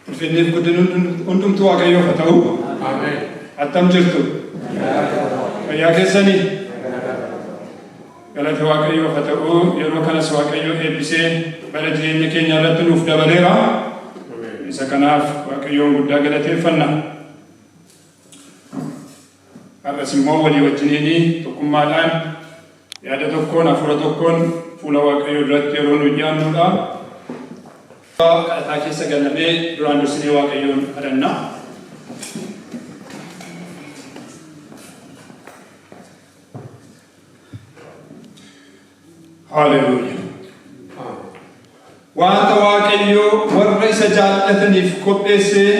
Ulfinniif guddinni hundumtuu Waaqayyoof haa ta'u. Ameen. Attam jirtu? Fayyaa keessanii? Galata Waaqayyoof haa ta'u. Yeroo kanas Waaqayyo eebbisee bara jireenya keenya irratti nuuf dabaleera. Isa kanaaf Waaqayyoon guddaa galateeffanna. Har'as immoo walii wajjiniin tokkummaadhaan yaada tokkoon hafuura tokkoon fuula Waaqayyoo duratti yeroo nu dhiyaannudha. Kadhataa keessa gallamee duraan dursinee Waaqayyoon kadhanna. Haleluuyaa. Wanta Waaqayyo warra isa jaallataniif qopheessee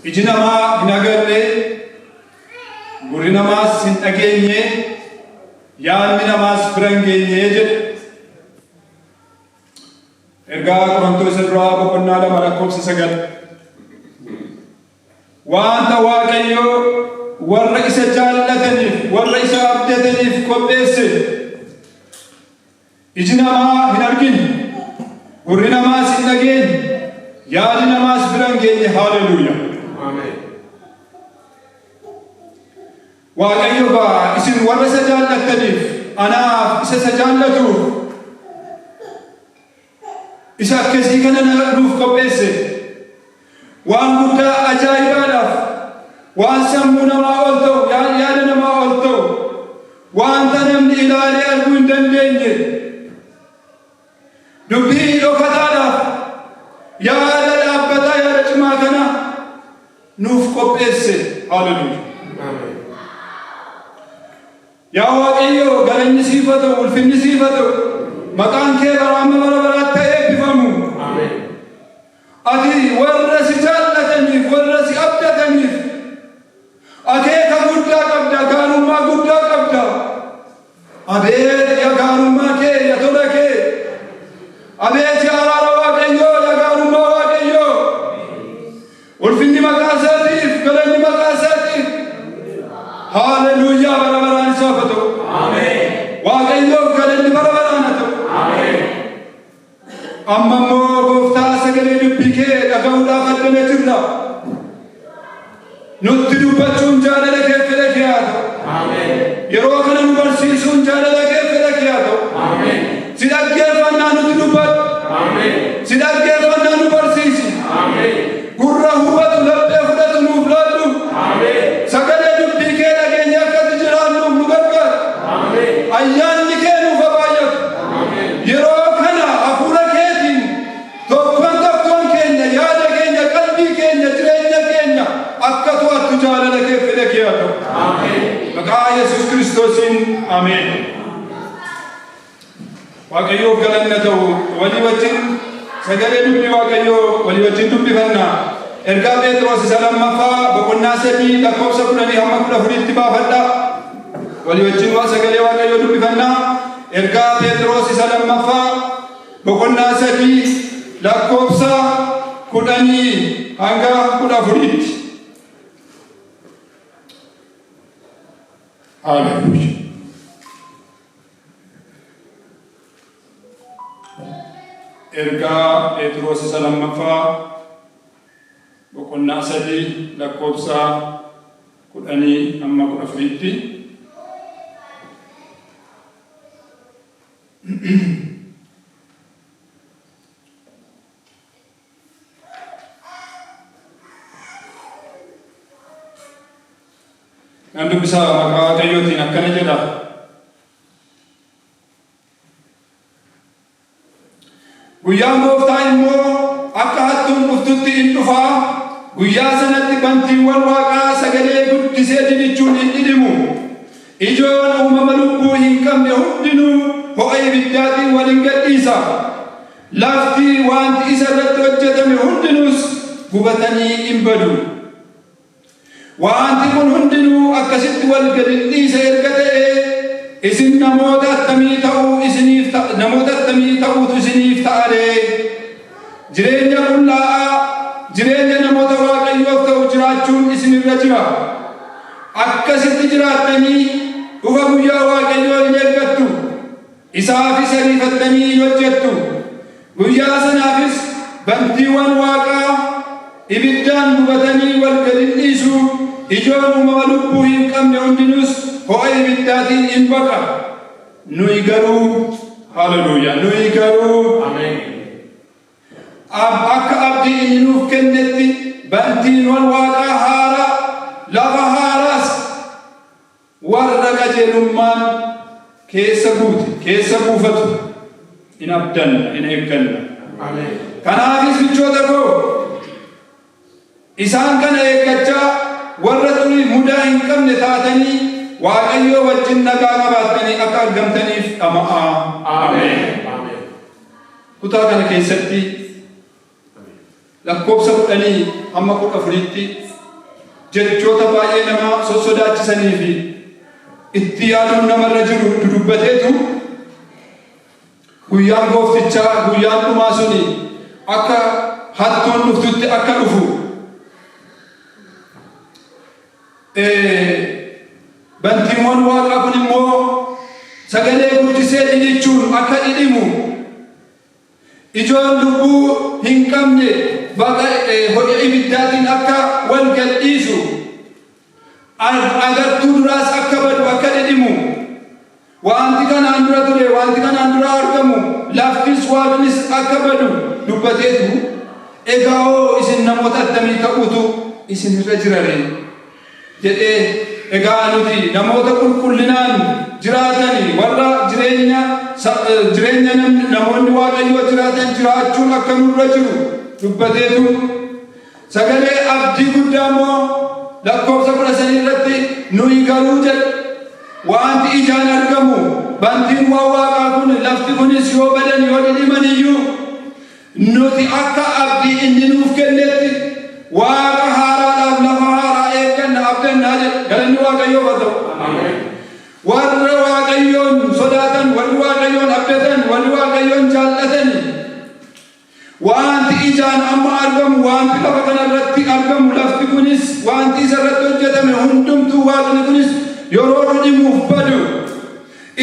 iji namaa hin agarre, gurri namaas hin dhageenye, yaadni namaas bira hin geenye jedhe. Ergaa Qorontoos isa duraa boqonnaa 2 lakkoofsa 9. Wanta Waaqayyo warra isa jaallataniif, warra isa abdataniif qopheesse iji namaa hin argine, gurri namaas hin dhageenye, yaadi namaas bira hin geenye. Haleluuyaa. Ameen. Waaqayyo egaa isin warra isa jaallattaniif, anaaf isa isa jaallatuuf, isa akkasii kana nuuf qopheesse. Waan guddaa ajaa'ibaadhaaf, waan sammuu namaa ol ta'u, yaada namaa ol ta'u, wanta namni ilaalee arguu hin dandeenye, dubbii dhokataadhaaf, yaada dhaabbataa, yaada cimaa kana nuuf qopheesse. Haleluuya. Ameen. Yaa Waaqayyo, galanni siif haa ta'u, ulfinni siif haa ta'u, maqaan kee bara amma bara baraatti haa eebbifamu. Ameen. Ati warra si jaallataniif, warra si abdataniif akeeka guddaa qabda, gaarummaa guddaa qabda. Abeet yaa gaarummaa kee, yaa tola kee! Abeet yaa araara Waaqayyoo, yaa gaarummaa Waaqayyoo! Ulfinni maqaa isaatiif, galanni maqaa isaatiif. Haaleluyyaa bara baraan isaaf haa ta'u. Waaqayyoof galanni bara baraan haa ta'u. Amma immoo Gooftaa, sagalee dubbii kee dhaga'uudhaaf addana jirra. Nutti dubbachuun jaalala kee, fedha kee haa ta'u. Yeroo kana nu barsiisuun jaalala kee, fedha kee haa ta'u. Si dhaggeeffannaa, nutti dubbadhu. Si dhaggeeffannaa, nu barsiisi. Gurra hubatu, laphee fudhatu nuuf laadhu. Sagalee dubbii kee dhageenya akkatti jiraannuuf nu gargaara. Ayyaanni kee nuuf haa baay'atu. Yeroo kana hafuura keetiin tokkoon tokkoon keenya, yaada keenya, qalbii keenya, jireenya keenya akka to'attu jaalala kee, fedha kee haa ta'u. Maqaa Yesuus Kiristoosiin, ameen. Waaqayyoof galanna ta'u. Walii wajjin sagalee dubbii Waaqayyoo walii wajjin dubbifanna. Ergaa Phexros isa lammaffaa boqonnaa 3 lakkoofsa 10 hamma 14tti baafadha. Walii wajjin waa sagalee Waaqayyoo dubbifanna. Ergaa Phexros isa lammaffaa boqonnaa 3 lakkoofsa 10 hanga 14tti. Haleluuyaa. Ergaa Phexros isa lammaffaa boqonnaa 3 lakkoofsa 10 hamma 14tti. Nan dubbisa maqaa Waaqayyootiin, akkana jedha. Guyyaan Gooftaa immoo akka hattuun dhuftutti in dhufa, guyyaa sanatti bantiiwwan waaqaa sagalee guddisee didhichuun in dhidhimu. Ijoon uumama lubbuu hin qabne hundinuu ho'a ibiddaatiin wal in gadhiisa. Lafti, wanti isa irratti hojjetame hundinuus gubatanii in badu. Wanti kun hundinuu akkasitti wal gad in dhiisa erga ta'ee, isin namoota attamii ta'uu isiniif ta'a, namoota attamii ta'uutu isiniif ta'a ree? Jireenya qullaa'aa, jireenya namoota Waaqayyoof ta'u jiraachuun isin irra jira. Akkasitti jiraattanii dhufa guyyaa Waaqayyoo in eeggattu. Isaafis ariifattanii in hojjettu. Guyyaa sanaafis Bantiiwwan waaqaa ibiddaan gubatanii wal gad in dhiisu, ijoon uumama lubbuu hin qabne hundinuus ho'a ibiddaatiin in baqa. Nuyi garuu, haleluuyaa, nuyi garuu akka abdii inni nuuf kennetti bantiiwwan waaqaa haaraa, lafa haaraas warra qajeelummaan keessa guute keessa buufatu in abdanna, in eegganna. Kanaafis michoota koo, isaan kana eeggachaa warra xurii mudaa hin qabne taatanii Waaqayyoo wajjin nagaa qabaattanii akka argamtaniif dhama'aa. Kutaa kana keessatti lakkoofsa 10 hamma 14tti jechoota baay'ee nama sossodaachisanii fi itti yaaduun namarra jiru dudubbateetu, guyyaan gooftichaa, guyyaan dhumaa suni akka hattuun dhuftutti akka dhufu, bantiiwwan waaqaa kun immoo sagalee guddisee dhidhichuun akka dhidhimu, ijoon lubbuu hin qabne baqa ho'a ibiddaatiin akka wal gadhiisu, agartuu duraas akka badu, akka dhidhimu, wanti kanaan dura ture, wanti kanaan dura argamu, laftis waaqnis akka badu dubbateetu, egaa hoo isin namoota attamii ta'utu isin irra jira ree jedhee, egaa nuti namoota qulqullinaan jiraatani, warra jireenya namoonni Waaqayyoo jiraatan jiraachuun akka nurra jiru dubbateetu, sagalee abdii guddaa immoo lakkoofsa 13 irratti nuyi garuu jedhe, wanti ijaan argamu, bantiin waan waaqaa kun, lafti kunis yoo badan, yoo dhidhiman iyyuu, nuti akka abdii inni nuuf kennetti waaqa haaraadhaaf lafa haaraa eegganna, abdannaa jedhe. Galanni Waaqayyoof haa ta'u. Warra Waaqayyoon sodaatan, warri Waaqayyoon abdatan, warri Waaqayyoon jaallatan, wanti ijaan amma argamu, wanti lafa kana irratti argamu, lafti kunis, wanti isa irratti hojjetame hundumtuu, waaqni kunis yeroo dhudhimuuf badu,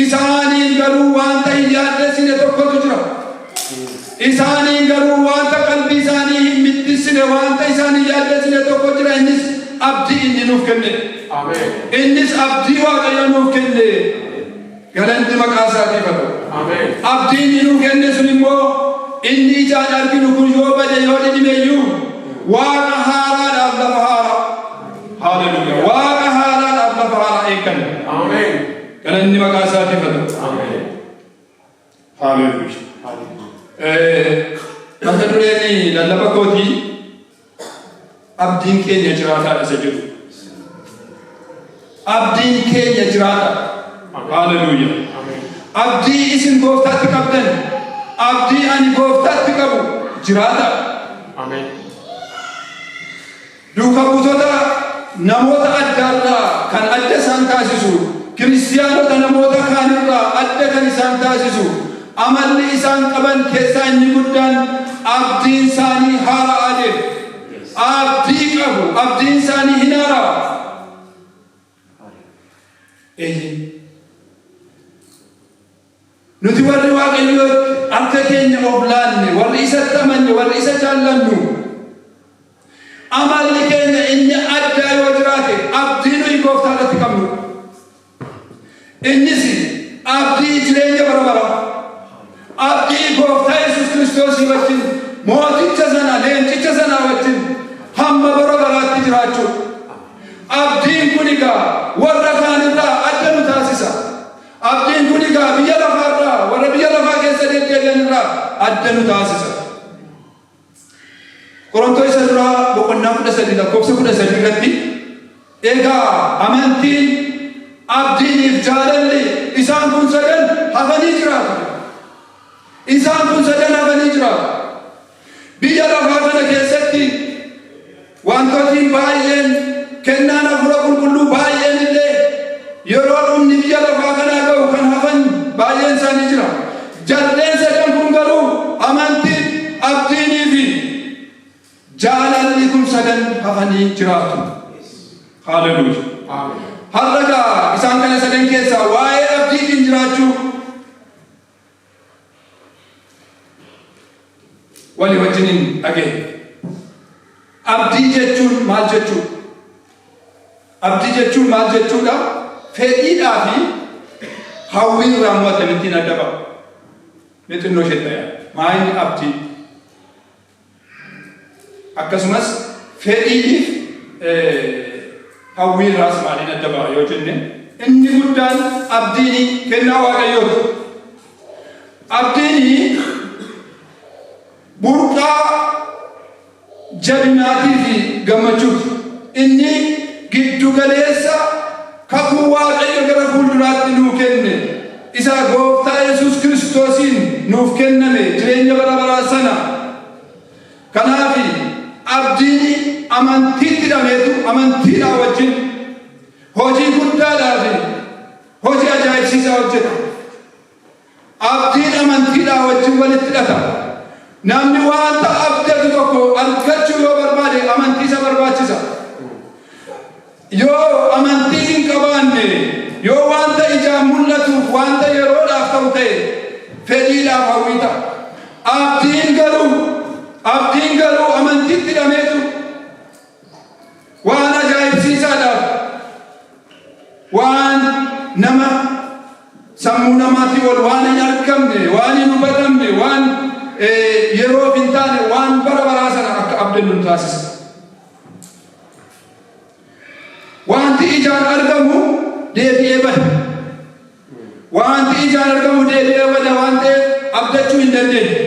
isaaniin garuu wanta hin yaaddessine tokkotu jira. Isaaniin garuu wanta qalbii isaanii hin mittisine, wanta isaan hin yaaddessine tokko jira. Innis abdii inni nuuf kenne. Innis abdii Waaqayyo nuuf kenne. Galanni maqaa isaatiif haa ta'u. Abdii inni nuuf kenne sun immoo inni ijaan arginu kun yoo bade, yoo dhidhime iyyuu, waaqa haaraadhaaf lafa haaraa. Haaleluyyaa. Waaqa haaraadhaaf lafa haaraa eegganna. Galanni maqaa isaatiif haa ta'u. Haaleluyyaa. Mata dureen lallaba kootii "Abdiin keenya jiraataadha" isa jedhu. Abdiin keenya jiraata. Haaleluyyaa. Abdii isin gooftaatti qabdan, abdii ani gooftaatti qabu jiraata. Duuka buutota namoota addaarraa kan adda isaan taasisu, kiristiyaanota namoota kaanirraa adda kan isaan taasisu, amalli isaan qaban keessaa inni guddaan abdiin isaanii haara'aa deema. Abdii qabu, abdiin isaanii hin haara'a. Eeyyee. Nuti warri Waaqayyootti harka keenya of laanne, warri isatti amanne, warri isa jaallannu, amalli keenya inni addaa yoo jiraate abdii nuyi gooftaa irratti qabnu. Innis abdii jireenya bara baraa. Abdii gooftaa Yesuus Kiristoosii wajjin, mooticha sana, leencicha sana wajjin hamma bara baraatti jiraachuu. Abdiin kun egaa warra kaanirraa adda nu taasisa. Abdiin kun egaa biyya lafaarraa, warra biyya lafaa keessa deddeebi'an irraa adda nu taasisa. Qorontoo isa duraa boqonnaa 13 lakkoofsa 13 irratti, egaa amantiin, abdiiniif jaalalli, isaan kun sadan hafanii jiraatu. Isaan kun sadan hafanii jiraatu. Biyya lafaa kana keessatti wantootni baay'een, kennaan hafuura qulqulluu baay'een illee yeroo dhumni biyya lafaa kanaa ga'u kan hafan baay'een isaanii jira. Jarreen sadan kun garuu, amantiin, abdiinii fi jaalalli kun sadan hafanii jiraatu. Haaleluyyaa. Har'a gaa isaan kana sadan keessaa waa'ee abdiitiin jiraachuu, waa'ee Walii wajjiniin dhageenya. Abdii jechuun maal jechuudha? Abdii jechuun maal jechuudha? Fedhiidhaa fi hawwii irraa immoo akkamittiin adda ba'a? Mee xinnoo ishee ta'e maa inni abdii? Akkasumas fedhiif hawwii irraas maaliin adda ba'a yoo jenne, inni guddaan abdiin kennaa Waaqayyooti. Abdiin burqaa jabinaatii fi gammachuuti. Inni giddu galeessa kakuu Waaqayyo gara fuulduraatti nuu kenne, isa Gooftaa Yesuus Kiristoosiin nuuf kenname jireenya bara baraa sana. Kanaaf abdiin amantiitti hidhameetu amantiidhaa wajjin hojii guddaadhaa fi hojii ajaa'ibsiisaa hojjeta. Abdiin amantiidhaa wajjin walitti hidhata. Namni wanta abdatu tokko argachuu yoo barbaade amantii isa barbaachisa. Yoo amantii hin qabaanne, yoo wanta ijaan mul'atuuf wanta yeroodhaaf ta'u ta'e, fedhiidhaaf hawwii ta'a. Abdiin garuu amantiitti hidhameetu waan ajaa'ibsiisaadhaaf, waan nama sammuu namaatii ol, waan hin argamne, waan hin hubatamne, waan yeroof hin taane, waan bara baraa sana akka abdannu nu taasisa. Wanti ijaan argamu deebi'ee bada. Wanti ijaan argamu deebi'ee bada waan ta'eef abdachuu hin dandeenyu.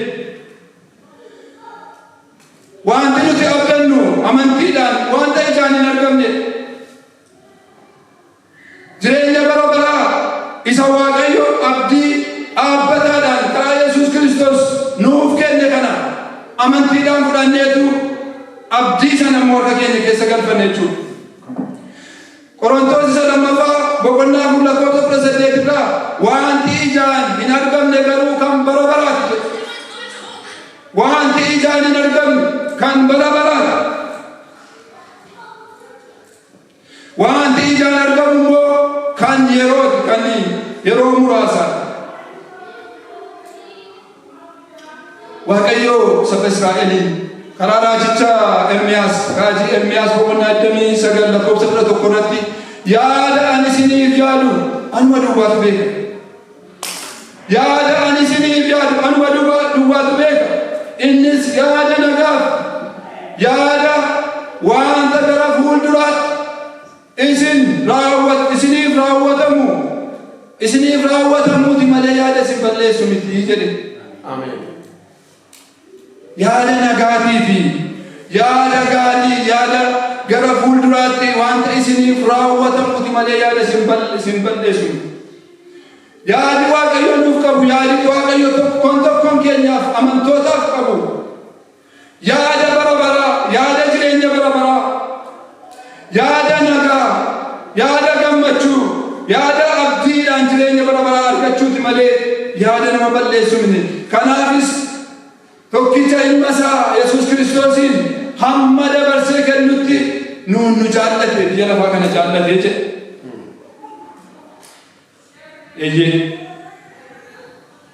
Wanti nuti abdannu amantiidhaan wanta ijaan hin argamne. Jireenya bara baraa isa Waaqayyo abdii dhaabbataadhaan karaa Yesuus Kiristoos nuuf kenne kana amantiidhaan fudhanneetu abdii sana immoo harka keenya keessa galfanne jechuudha. Qorontoos isa lammaffaa boqonnaa 4 lakkoofsa 18 irraa, "Wanti ijaan hin argamne garuu kan bara baraati" jedha. Wanti ijaan hin argamne kan bara baraati. Wanti ijaan argamu immoo kan yerooti, kan yeroo muraasaati. Waaqayyo saba Israa'eliin karaa raajicha Ermiyaas, raajii Ermiyaas boqonnaa 29 lakkoofsa 11 irratti, "Yaada ani isiniif yaadu anuma duwwaatu beeka. Yaada ani isiniif yaadu anuma duwwaatu beeka. Innis yaada nagaaf, yaada wanta gara fuulduraatti isiniif raawwatamuuti malee yaada isin balleessu miti" jedhe. Ameen. Yaada nagaatii fi yaada gaarii, yaada gara fuulduraatti wanta isiniif raawwatamuuti malee yaada isin balleessu miti. Yaadi Waaqayyo nuuf qabu, yaadi Waaqayyo tokkoon tokkoon keenyaaf, amantootaaf qabu, yaada bara baraa, yaada jireenya bara baraa, yaada nagaa, yaada gammachuu, yaada abdiidhaan jireenya bara baraa argachuuti malee yaada nama balleessu miti. Kanaafis tokkicha ilma isaa Yesuus Kiristoosiin hamma dabarsee kennutti nuun nu jaallate, biyya lafaa kana jaallatee jedhe. Eeyyee.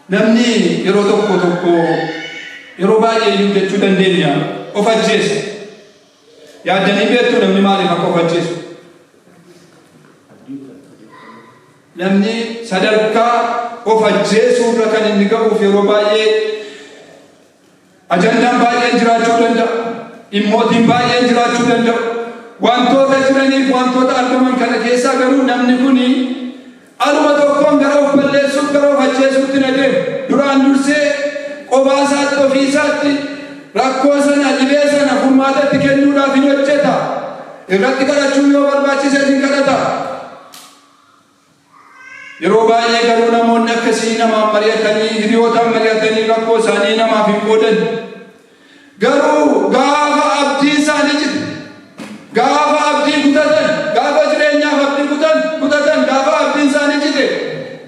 Namni yeroo tokko tokko, yeroo baay'ee iyyuu jechuu dandeenya, of ajjeesa. Yaaddanii beektuu namni maaliif akka of ajjeesu? Namni sadarkaa of ajjeesuu irra kan inni ga'uuf yeroo baay'ee ajandaan baay'een jiraachuu danda'a. Dhimmootiin baay'een jiraachuu danda'u. Wantoota jiraniif wantoota argaman kana keessaa garuu namni kuni aluma tokkoon gara of balleessuuf, gara of ajjeesuutti na deemu. Duraan dursee qophaa isaatti, ofii isaatti rakkoo sana, dhibee sana furmaatatti kennuudhaaf hin hojjeta. Irratti kadhachuu yoo barbaachise hin kadhata. Yeroo baay'ee garuu namoonni akkasii namaan mari'atanii, hiriyootaan mari'atanii rakkoo isaanii namaaf hin qoodan. Garuu gaafa abdiin isaanii cite, gaafa abdii kutatan, gaafa jireenyaaf abdii kutatan, gaafa abdiin isaanii cite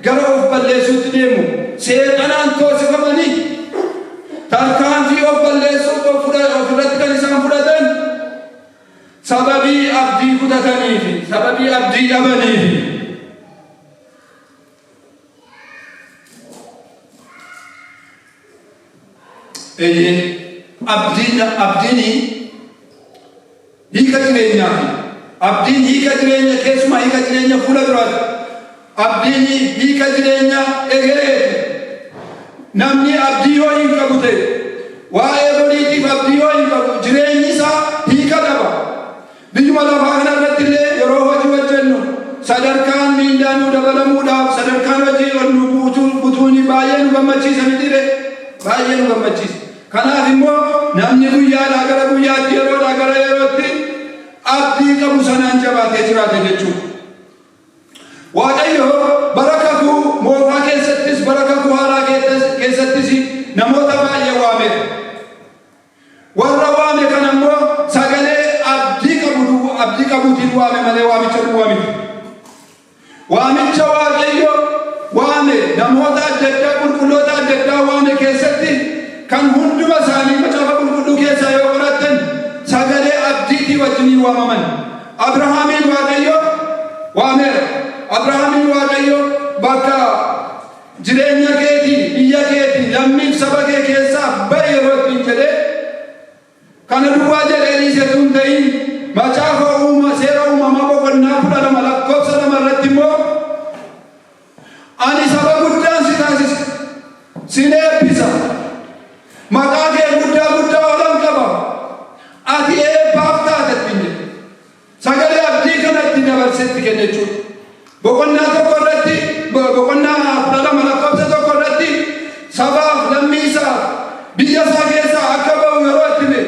gara of balleessuutti deemu. Seexanaan toosifamanii tarkaanfii of balleessuu ofirratti kan isaan fudhatan sababii abdii kutataniifi sababii abdii dhabaniifi. Eeyyee. Abdiin abdiin hiika jireenyaati. Abdiin hiika jireenya, keessumaa hiika jireenya fuula duraati. Abdiin hiika jireenya egereeti. Namni abdii yoo hin qabu ta'e, waa'ee boriitiif abdii yoo hin qabu, jireenyi isaa hiika dhaba. Biyyuma lafaa kana irratti illee yeroo hojii hojjennu sadarkaan miindaa nuu dabalamuudhaaf, sadarkaan hojii ol nu butuun baay'ee nu gammachiisa mitiire? Baay'ee nu gammachiisa. Kanaaf immoo namni guyyaadhaa gara guyyaatti, yeroodhaa gara yerootti abdii qabu sanaan jabaatee jiraate jechuudha. Waaqayyo bara Kakuu Moofaa keessattis, bara Kakuu Haaraa keessattis namoota baay'ee waameera. Warra waame kana immoo sagalee abdii qabu, abdii qabuutiin waame malee waamicha duwwaa miti. Waamicha Waaqayyo waame, namoota adda addaa, qulqulloota adda addaa waame keessatti, kan hunduma isaanii Macaafa Qulqulluu keessaa yoo qorattan, sagalee abdiitii wajjiniin waamaman. Abrahaamiin Waaqayyo waameera. Abrahaamiin Waaqayyo bakka jireenya keetii, biyya keetii, lammiif saba kee keessaa ba'i yeroo ittiin jedhee, kana duwwaa jedhee dhiisetu hin ta'in. Macaafa uuma Seera Uumamaa boqonnaa 12 lakkoofsa 2 irratti immoo, "Ani saba guddaan si taasisa, sin eebbisa, maqaa kee guddaa guddaa olan qaba, ati eebbaaf taata" ittiin jedhe. Sagalee abdii kana itti dabarsee itti kenne jechuudha. Boqonnaa 1 irratti, boqonnaa 12 lakkoofsa 1 irratti, sabaaf lammii isaa, biyya isaa keessaa akka ba'u yeroo itti hime,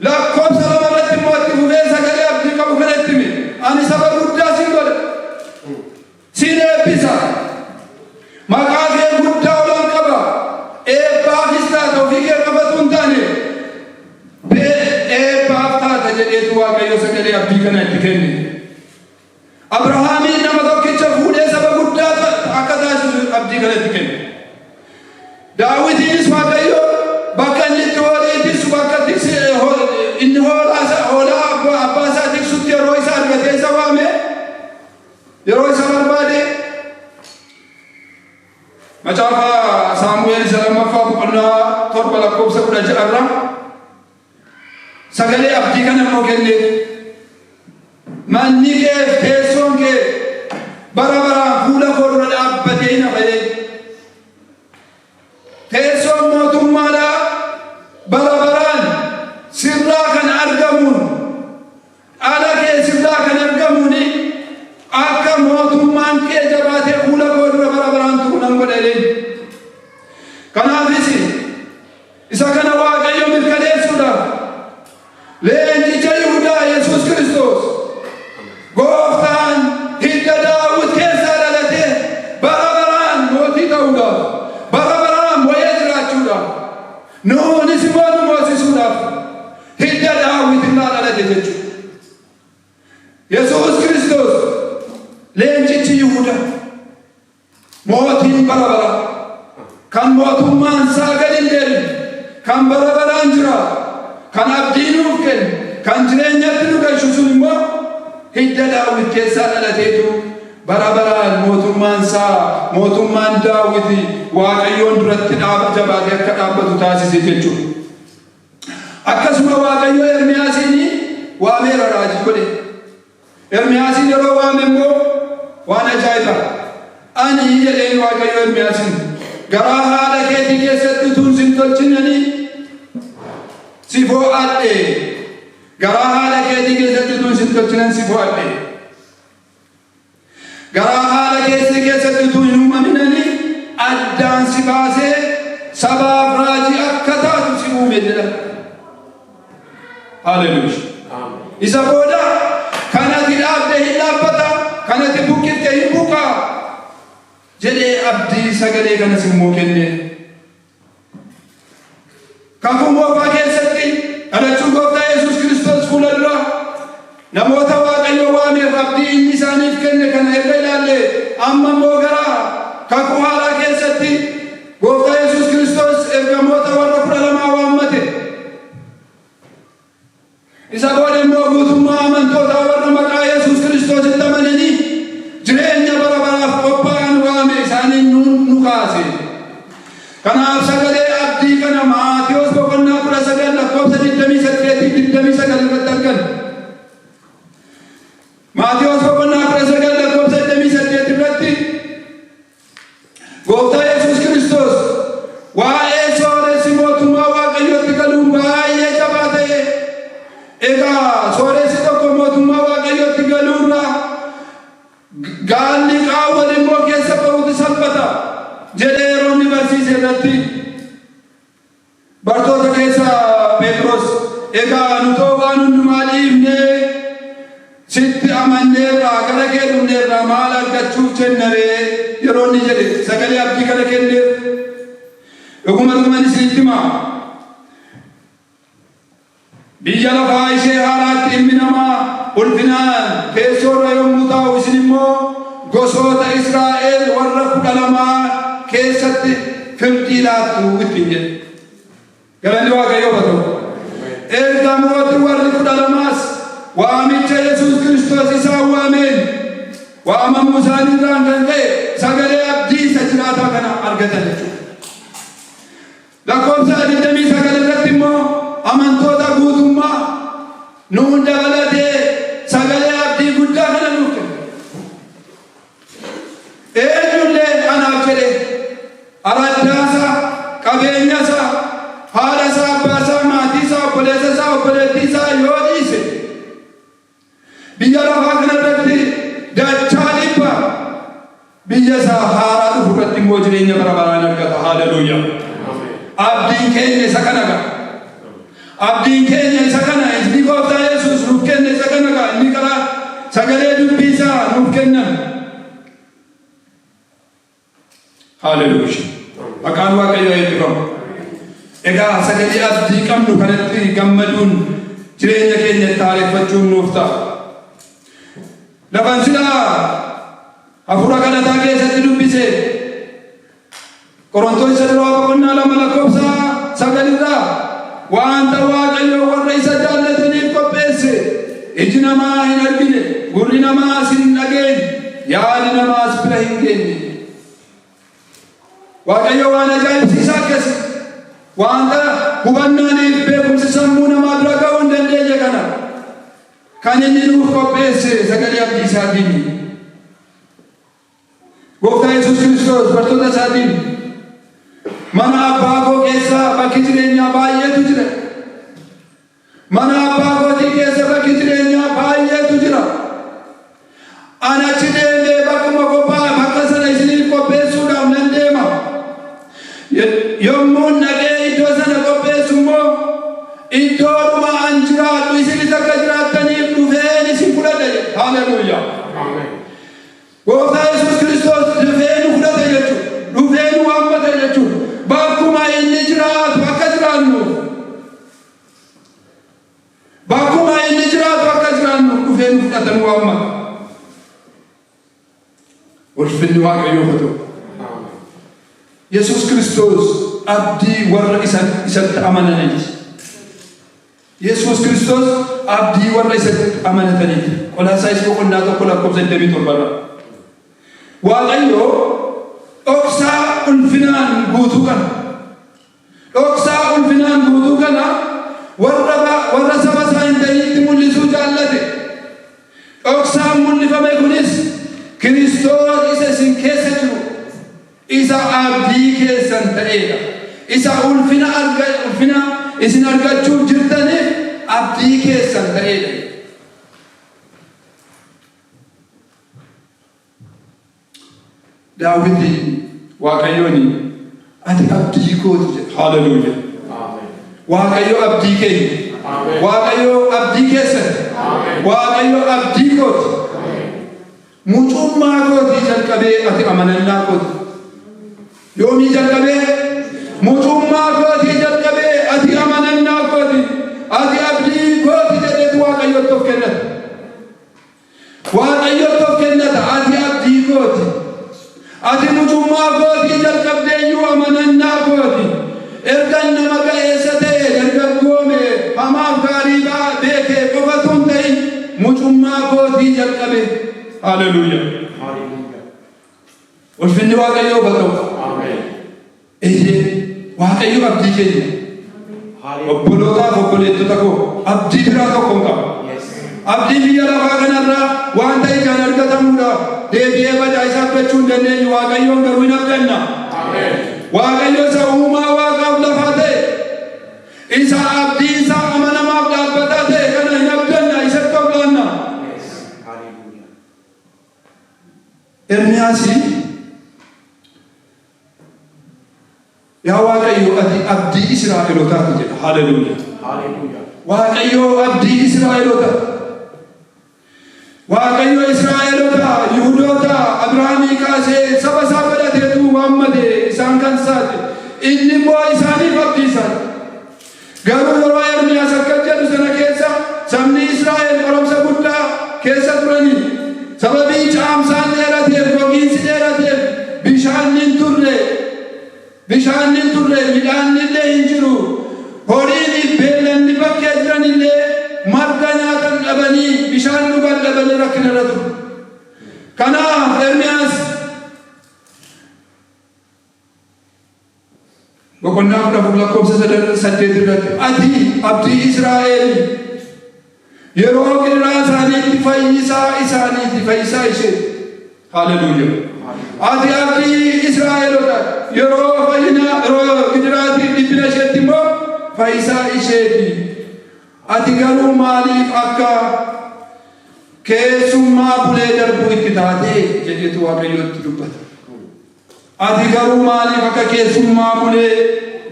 lakkoofsa 2 irratti immoo itti fufee sagalee abdii qabu kana itti hime: "Ani saba guddaa sin godha, sin eebbisa, maqaa kee guddaa olan qaba, eebbaafis taata, ofii kee qofatu hin taane eebbaaf taata" jedheetu Waaqayyo sagalee abdii kana itti kenne. Abrahaamiin nama tokkicha fuudhee saba guddaa akka taasisu abdii kana itti kenne. Daawitiinis Waaqayyo bakka inni itti horii tiksu, bakka inni hoolaa abbaa isaa tiksutti yeroo isa argatee isa waame, yeroo isa barbaade, Macaafa Saamu'eel isa lammaffaa boqonnaa 7 lakkoofsa 16 irraa sagalee abdii kana immoo kenneef: "Manni kee, teessoon kee bara baraan fuula koo dura dhaabbatee hin hafa." Teessoon mootummaadhaa bara baraan sirraa kan argamuun, dhala kee sirraa kan argamuun, akka mootummaan kee jabaatee fuula koo dura bara baraan turu nan godha jedheen. Kanaafis isa kana Waaqayyo mirkaneessuudhaaf leencicha Yihudaa Yesuus Kiristoos gooftaan hidda Daawit keessaa dhalatee bara baraan mootii ta'uudhaaf, bara baraan mo'ee jiraachuudhaaf, nuunis immoo nu moosisuudhaaf hidda Daawit irraa dhalate jechuudha. Yesuus Kiristoos leencichi Yihudaa, mootiin bara bara, kan mootummaan isaa gadi hin deebine, kan bara baraan jiraatu, kan abdii nuuf kennu, kan jireenyatti nu galchu sun immoo hidda Daawit keessaa dhalateetu bara baraan mootummaan isaa, mootummaan Daawiti, Waaqayyoon duratti dhaaba jabaatee akka dhaabbatu taasise jechuudha. Akkasuma Waaqayyo Ermiyaasiin waameera, raajii godhe. Ermiyaasiin yeroo waame immoo waan ajaa'iba. "Ani," jedheen Waaqayyo Ermiyaasiin, "garaa haadha keetii keessatti utuun sin tolchinani si fo'adhe. Garaa haadha keetii keessatti utuun sin tolchinan si fo'adhe. Garaa haadha keetii keessatti utuu hin uumaminani addaan si baasee sabaaf raajii akka taatu si uume" jedha. Haleluuya. Isa booda, "Kan ati dhaabde hin dhaabbata, kan ati buqqifte hin buqqaa" jedhee abdii sagalee kanas immoo kenne. Kakuu Moofaa keessatti dhalachuu Gooftaa Yesuus Kiristoos fuula dura namoota Waaqayyo waameef abdii inni isaaniif kenne kana erga ilaalle, amma immoo gara Kakuu Haaraa keessatti Gooftaa Yesuus Kiristoos ergamoota warra 12 waammate. Isa booda immoo guutummaa amantootaa warra maqaa Yesuus Kiristoositti amananii jireenya bara baraaf qophaa'an waame, isaaniin nu kaase. Kanaaf sagalee abdii kana Maatiyos boqonnaa 19 Egaa sooressi tokko mootummaa Waaqayyootti galuurraa gaalli qaawwa lilmoo keessa ba'uutu salphata jedhee yeroo inni barsiise irratti bartoota keessa Phexros, Egaa nutoo waan hundumaa dhiifnee sitti amanneerraa gara kee dhufneerraa maal argachuuf jenna ree yeroo inni jedhe sagalee abdii kana kenneef. Dhuguma dhuguman isinitti hima. Biyya lafaa ishee haaraatti ilmi namaa ulfinaan teessoo irra yommuu taa'u isin immoo gosoota Israa'el warra 12 keessatti firdii laattu ittiin jedhe. Galanni Waaqayyoof haa ta'u. Ergamooti warri 12s waamicha Yesuus Kiristoos isaan waameen waamamuu isaanii irraan kan ka'e sagalee abdii isa jiraataa kana argatan jechuudha. Lakkoofsa 29 irratti immoo amantoota guutummaa nuun dabalatee sagalee abdii guddaa kana nuuf kenne. Eenyullee anaaf jedhee araddaasaa, qabeenyasaa, haadhasaa, abbaasaa, maatiisaa, obboleessasaa, obboleettiisaa yoo dhiise Biyya lafaa kana irratti dachaa dhibba biyya isaa haaraa dhufu irratti immoo jireenya bara baraa in argata. Haleluuyaa. Abdiin keenya isa kana ga'a. Abdiin keenya isa kana inni gooftaa Yesuus nuuf kenne isa kana ga'a. Inni karaa sagalee dubbii isaa nuuf kennan. Haleluuyaa. Maqaan Waaqayyoo eebbifamu. Egaa sagalee abdii qabnu kanatti gammaduun jireenya keenya itti haareffachuun nuuf ta'a. Lafan silaa hafuura kadhataa keessatti dubbise Qorontoos isa duraa boqonnaa 2 lakkoofsa 9 irraa wanta Waaqayyo warra isa jaallataniif qopheesse iji namaa hin argine, gurri namaas hin dhageenye, yaadi namaas bira hin geenye. Waaqayyo waan ajaa'ibsiisaa akkasii wanta hubannaaniif beekumsi sammuu namaa bira ga'uu hin dandeenye kana kan inni nuuf qopheesse sagalee abdii isaatiin. Gooftaa Yesuus Kiristoos bartoota isaatiin mana abbaa koo keessa bakki jireenyaa baay'eetu jira. Mana abbaa kootii keessa bakki jireenyaa baay'eetu jira. Ani achi deemee bakkuma qophaa'e bakka sana isiniif qopheessuudhaaf nan deema. Yommuun dhaqee iddoo sana qopheessu immoo iddoodhuma an jiraadhu isinis akka jiraattaniif dhufeen isin fudhadha jedhe. Haleluuyaa. Gooftaa Yesuus Kiristoos dafee nu fudhate jechuudha. Dhufee nu waammate jechuudha. Bakkuma inni jiraatu akka jiraannuuf. Bakkuma inni jiraatu akka jiraannuuf dhufee nu fudhate nu waammata. Ulfinni Waaqayyoof haa ta'u. Yesuus Kiristoos abdii warra isatti amananiiti. Yesuus Kiristoos abdii warra isatti amanataniiti. Qolaasaayis boqonnaa 1 lakkoofsa 27 irraa. Waaqayyo dhoksaa ulfinaan guutuu kana dhoksaa ulfinaan guutuu kana warra warra saba isaa hin ta'initti mul'isuu jaallate. Dhoksaan mul'ifame kunis Kiristoos isa isin keessa jiru Isa abdii keessan ta'eedha. Isa ulfina arga, ulfina isin argachuuf jirtaniif abdii keessan ta'eedha. Daawiti Waaqayyoon ati abdii kooti jedhe. Haleluuya. Waaqayyo abdii keenya. Waaqayyo abdii keessan. Waaqayyo abdii kooti. Mucummaa kootii jalqabee ati amanannaa kooti. Yoomii jalqabee? Mucummaa kootii jalqabee ati amanannaa kooti. Ati abdii kooti jedheetu Waaqayyotti of kennata. Waaqayyotti of kennata. Ati abdii kooti. Ati mucummaa kootii jalqabdeeyyuu amanannaa kooti. Ergan nama ga'eessa ta'e, dargaggoome, hamaaf gaarii beekee qofatu hin ta'in, mucummaa kootii jalqabee. Haleluuyaa. Ulfinni Waaqayyoof haa ta'u. Eeyyee, Waaqayyo abdii keenya. Obbolootaaf obboleettota koo abdii biraa tokko hin qabu. Abdii biyya lafaa kanarraa wanta ijaan argatamuudha. Deebi'ee badaa isa abdachuu hin dandeenyu. Waaqayyoon garuu hin abdanna. Waaqayyo isa uumaa waaqaaf lafaa ta'e, isa abdii isaa amanamaaf dhaabbataa ta'e kana Ermiyaasi yaa Waaqayyo ati abdii Israa'elootaati jedha. Haleluuyaa. Hallelujah. Waaqayyo abdii Israa'eloota. Waaqayyo Israa'eloota, Yihudoota, Abrahaamii kaasee saba isaa godhateetu waammate isaan kan isaati. Inni immoo isaaniif abdii isaati. Garuu yeroo Ermiyaas akka jedhu sana keessa sabni Israa'el qoromsa guddaa keessa turanii sababii caamsaan dheerateef, gogiinsi dheerateef, bishaan hin turre. Bishaan hin turre, midhaan illee hin jiru. Horiin beellanni bakkee jiran illee marga nyaatan dhabanii, bishaan dhugan dhabanii rakkina irra turu. Kanaaf Ermiyaas boqonnaa 14 lakkoofsa 8 irratti ati abdii Israa'el yeroo gidiraa isaaniitti fayyisaa isaaniiti, fayyisaa ishee. Haleluuyaa. Ati abdii Israa'eloota, yeroo fayyina, yeroo gidiraatiif dhiphina isheetti immoo fayyisaa isheeti. Ati garuu maaliif akka keessummaa bulee darbuu itti taatee jedheetu Waaqayyootti dubbata. Ati garuu maaliif akka keessummaa bulee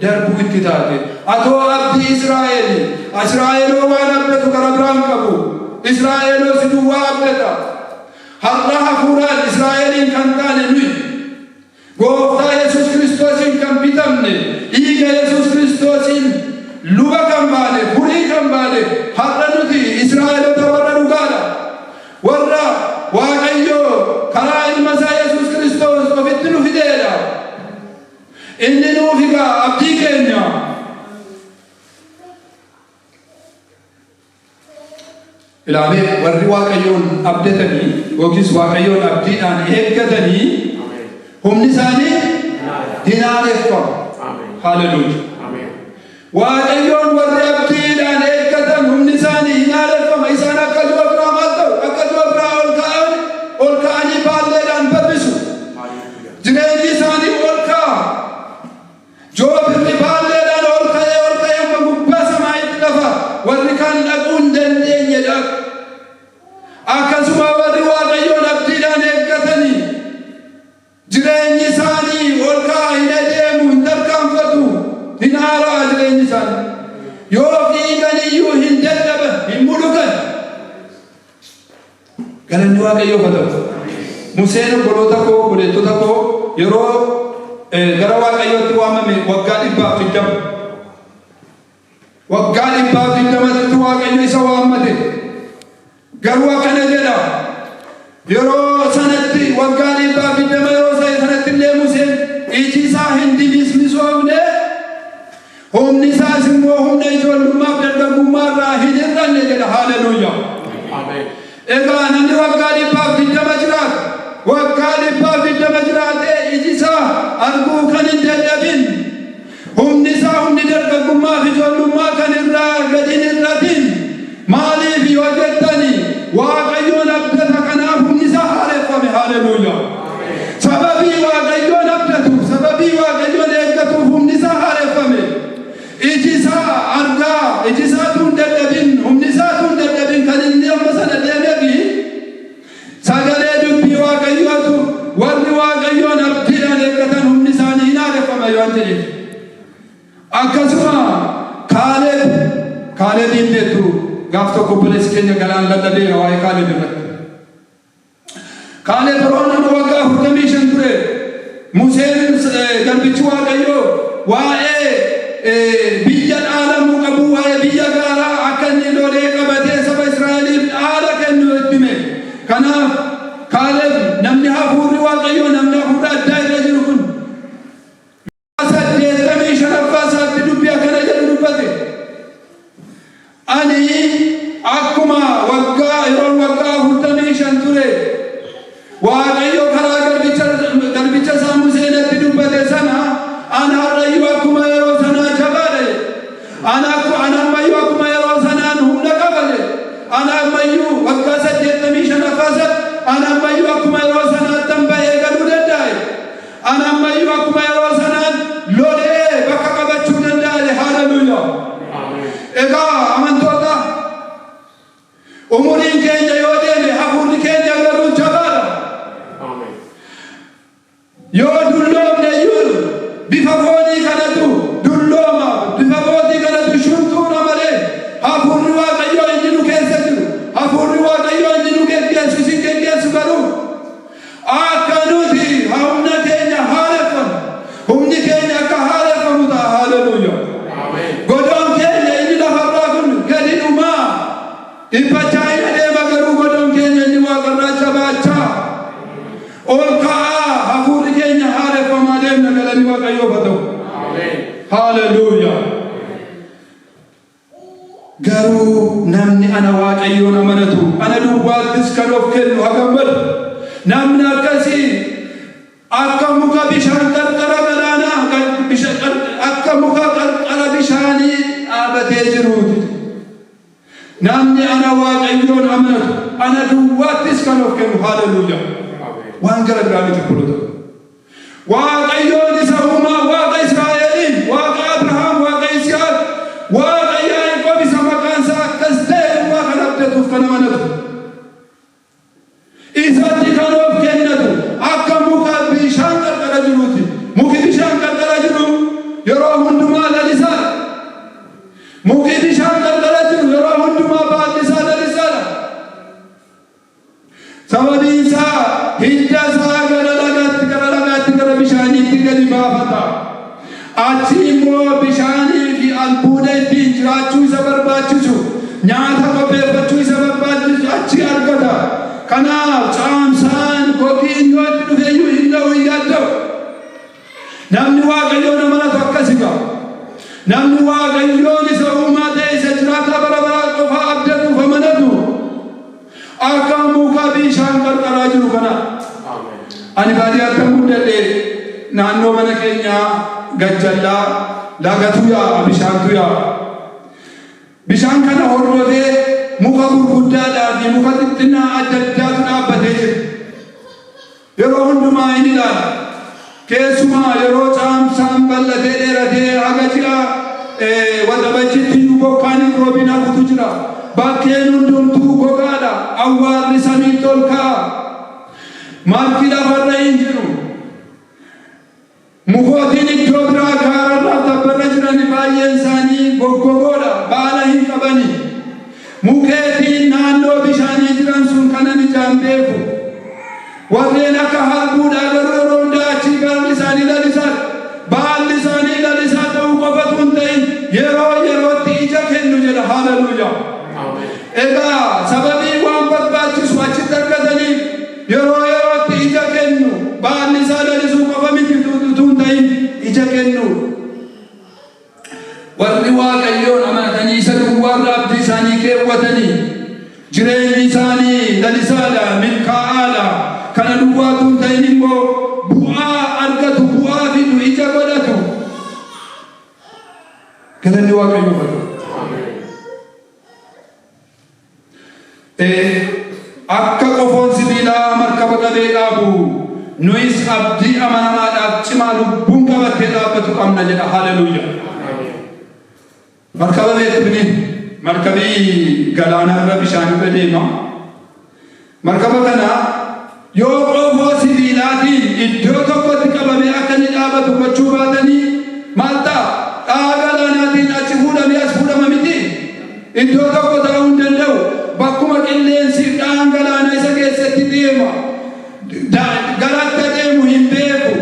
darbuu itti taate? Atoo abdii Israa'el, Israa'eloo waan abdatu gara biraan qabu. Israa'eloo si duwwaa abdata. Har'a hafuuraan Israa'eliin kan taane nuyi Gooftaa Yesuus Kiristoosiin kan bitamne, dhiiga Yesuus Kiristoosiin luba kan baane, furii kan baane, har'a nuti Israa'elota warra dhugaadha. Warra Waaqayyo karaa ilma isaa Yesuus Kiristoos ofitti nu fideedha. Inni nuuf egaa abdii keenya. Ilaalee warri Waaqayyoon abdatanii yookiis Waaqayyoon abdiidhaan eeggatanii Amen. humni isaanii hin haareffamu. Amen. Haleluuya. Amen. Waaqayyoon warri abdiidhaan eeggatan humni isaanii hin haareffama. Isaan akka joobiraa maal ta'u? Akka joobiraa ol ka'an, ol ka'anii baalleedhaan barrisu. Hallelujah. Jireenyi isaanii ol ka'a. Joobirri baalleedhaan ol ka'ee ol ka'ee amma gubbaa samaayitti lafa warri kaan dhaquu hin dandeenye dhaqu. Akkasuma warri Waaqayyoon abdiidhaan eeggatanii jireenyi isaanii ol ka'a, hin adeemu, hin tarkaanfatu, hin haara'a jireenyi isaanii. Yoo fiigan iyyuu hin dadhaban, hin mulugan. Galanni Waaqayyoof haa ta'u. Museen, obboloota koo, obboleettota koo, yeroo gara Waaqayyootti waamame waggaa 120. Waggaa 120tti Waaqayyo isa waammate. Garuu akkana jedha. Yeroo sanatti, waggaa 120 yeroo ta'e sanatti illee, Museen iji isaa hin dimismisoomne, humni isaas immoo humna ijoollummaaf dargaggummaa irraa hin hir'anne jedha. Haleluuyaa. Amen. Egaa namni waggaa 120 jiraatu, waggaa 120 jiraatee iji isaa arguu kan hin dadhabin, humni isaa humni dargaggummaa fi ijoollummaa kan irraa gadi hin hir'atin maaliif yoo jettani, Waaqayyoon abdata, kanaaf humni isaa haareffame. Haleluuyaa. Sababii Waaqayyoon abdatuuf, sababii Waaqayyoon eeggatuuf humni isaa haareffame. Iji isaa argaa, iji isaatu hin dadhabin, humni isaatu hin dadhabin kan inni amma sana deemeefi sagalee dubbii Waaqayyootu warri Waaqayyoon abdiidhaan eeggatan humni isaanii hin haareffama yoo jedheef. Akkasuma Kaaleb, Kaalebiin beektu, gaaf tokko obboleessi keenya Galaan lallabeera waa'ee Kaaleb irratti. Kaaleb yeroo nama waggaa 45 ture Museen garbichi Waaqayyoo waa'ee biyya dhaalamuu qabu, waa'ee biyya gaaraa akka inni lolee qabatee saba Israa'eliif dhaala kennu itti hime. Kanaaf Kaaleb namni hafuurri Waaqayyoo, namni hafuurri addaa irra jiru kun, 85ffaa isaatti dubbii akkana jedhu dubbate. Ani akkuma waggaa yeroon waggaa 45 ture Waaqayyo karaa garbicha isaa Museenatti dubbate sana, ani har'ayyuu akkuma yeroo sanaa jabaadha jedhe. Ani ammayyuu akkuma yeroo sanaan humna qaba jedhe. Ani ammayyuu waggaa 85ffaa isaatti ani ammayyuu akkuma yeroo sanaattan ba'ee galuu danda'a jedhe. Ani ammayyuu akkuma yeroo sanaan lolee bakka qabachuu danda'a jedhe. Haleluuyaa. Amen. Egaa amantoota, umuriin keenya yoo deeme hafuurri keenya garuu jabaadha. Amen. Dhiphachaa hin adeema garuu godoon keenya inni waaqarraa jabaachaa ol ka'aa hafuurri keenya haareffamaa deemna. Galanni Waaqayyoof haa ta'u. Haaleluyyaa. Garuu namni ana Waaqayyoon amanatu, ana duwwaattis kan of kennu haa gammadu. Namni akkasii akka muka bishaan qarqara galaanaa, akka muka qarqara bishaanii dhaabatee jiruuti. Namni ana Waaqayyoon amanatu, ana duwwaattis kan of kennu. Haaleluyyaa. Waan gara biraa miti, obboloota. Waaqayyoon isa uumaa, Waaqa Israa'eliin, Waaqa Abrahaam, Waaqa Yisihaaq, Waaqa Yaaqoob isa maqaan isaa akkas ta'e duwwaa kan abdatuuf kan amanatu. Isatti kan of kennatu akka muka bishaan qarqara jiruuti. Muki bishaan qarqara jiru yeroo hundumaa lalisaadha. Muki bishaan qarqara jiru yeroo hundumaa baalli isaa lalisaadha. Sababiin isaa hidda isaa gara lagaatti, gara lagaatti, gara bishaaniitti gadi baafata. Achi immoo bishaanii fi albuuda ittiin jiraachuu isa barbaachisu, nyaata qopheeffachuu isa barbaachisu achi argata. Kanaaf caamsaan gogiin yoo itti dhufeeyyuu hin ga'u, hin yaadda'u. Namni Waaqayyoon amanatu akkasi ga'a. Namni Waaqayyoon isa uumaa ta'e, isa jiraataa bara baraa qofaa abdatuuf amanatu akka muka bishaan qarqaraa jiru kana. Ani baadiyyaatti kan guddadhe, naannoo mana keenyaa gajjallaa lagatu yaa'a, bishaantu yaa'a. Bishaan kana hordofee muka gurguddaadhaa fi muka xixinnaa adda addaatu dhaabbatee jira. Yeroo hundumaa hin ilaala. Keessumaa yeroo caamsaan bal'atee dheeratee haga ji'a Waxabajjitti iyyuu bokkaan hin roobin hafutu jira. Bakkeen hundumtuu gogaadha. Awwaarri samiitti ol ka'a. Margi lafarra hin jiru. Mukootiin iddoo biraa gaararraa tabbarra jiran baay'een isaanii goggogoodha. Baala hin qabani. Mukeetiin naannoo bishaanii jiran sun kanan ijaan beeku. Warreen akka harbuudhaa garuu yeroo hundaa achii baalli isaanii lalisaadha. Baalli isaanii lalisaa ta'uu qofatu hin ta'in, yeroo yerootti ija kennu jedha. Haaleluyyaa. Egaa sababii waan barbaachisu achitti argataniif yeroo yerootti ija kennu. Baalli isaa lalisuu qofa miti utuu hin ta'in, ija kennu. Warri Waaqayyoon amanatanii isa duwwaarra abdii isaanii keewwatanii jireenyi isaanii lalisaadha, milkaa'aadha. Kana duwwaatu hin ta'in immoo bu'aa argatu, bu'aa fidu, ija godhatu. Galanni Waaqayyoof haa ta'u. Akka qofoon sibiilaa markaba qabee dhaabu, nuyis abdii amanamaadhaaf cimaa lubbuun qabattee dhaabbatu qabna jedha. Haleluuyaa. Markaba beektu? Markabii galaanarra bishaanirra deema. Markaba kana yoo qofoo sibiilaatiin iddoo tokkotti qabamee akka inni dhaabatu gochuu baatanii maal ta'a? Dhahaa galaanaatiin achi fuudhamee as fuudhama miti. Iddoo tokko taa'uu hin danda'u. Bakkuma qilleensi dhahaan galaanaa isa keessatti deema. Garatti adeemu hin beeku.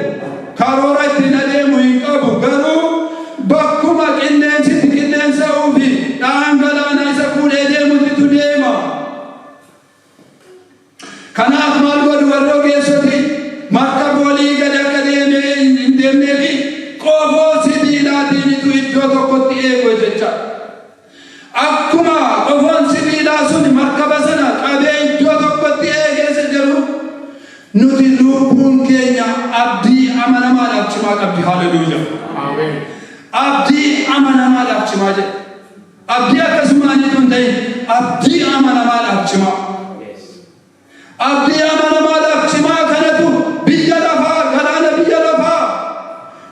Karoora ittiin adeemu hin qabu. Garuu bakkuma qilleensitti qilleensa'uu fi dhahaan galaanaa isa fuudhee deemuttitu deema. Kanaaf maal godhu warri ogeessoti? Markaba walii gadi akka deemee hin deemnee fi qofoo sibiilaatiinitu iddoo tokkotti eegu jecha. Akkuma qofoon sibiilaa sun markaba sana qabee iddoo tokkotti eegeessa jedhu, nuti lubbuun keenya abdii amanamaadhaaf cimaa qabdi. Haleluuyaa. Abdii amanamaadhaaf cimaa jedha. Abdii akkasumaaniitu hin ta'in, abdii amanamaadhaaf cimaa. Abdii amanamaadhaaf cimaa kanatu biyya lafaa, galaana biyya lafaa,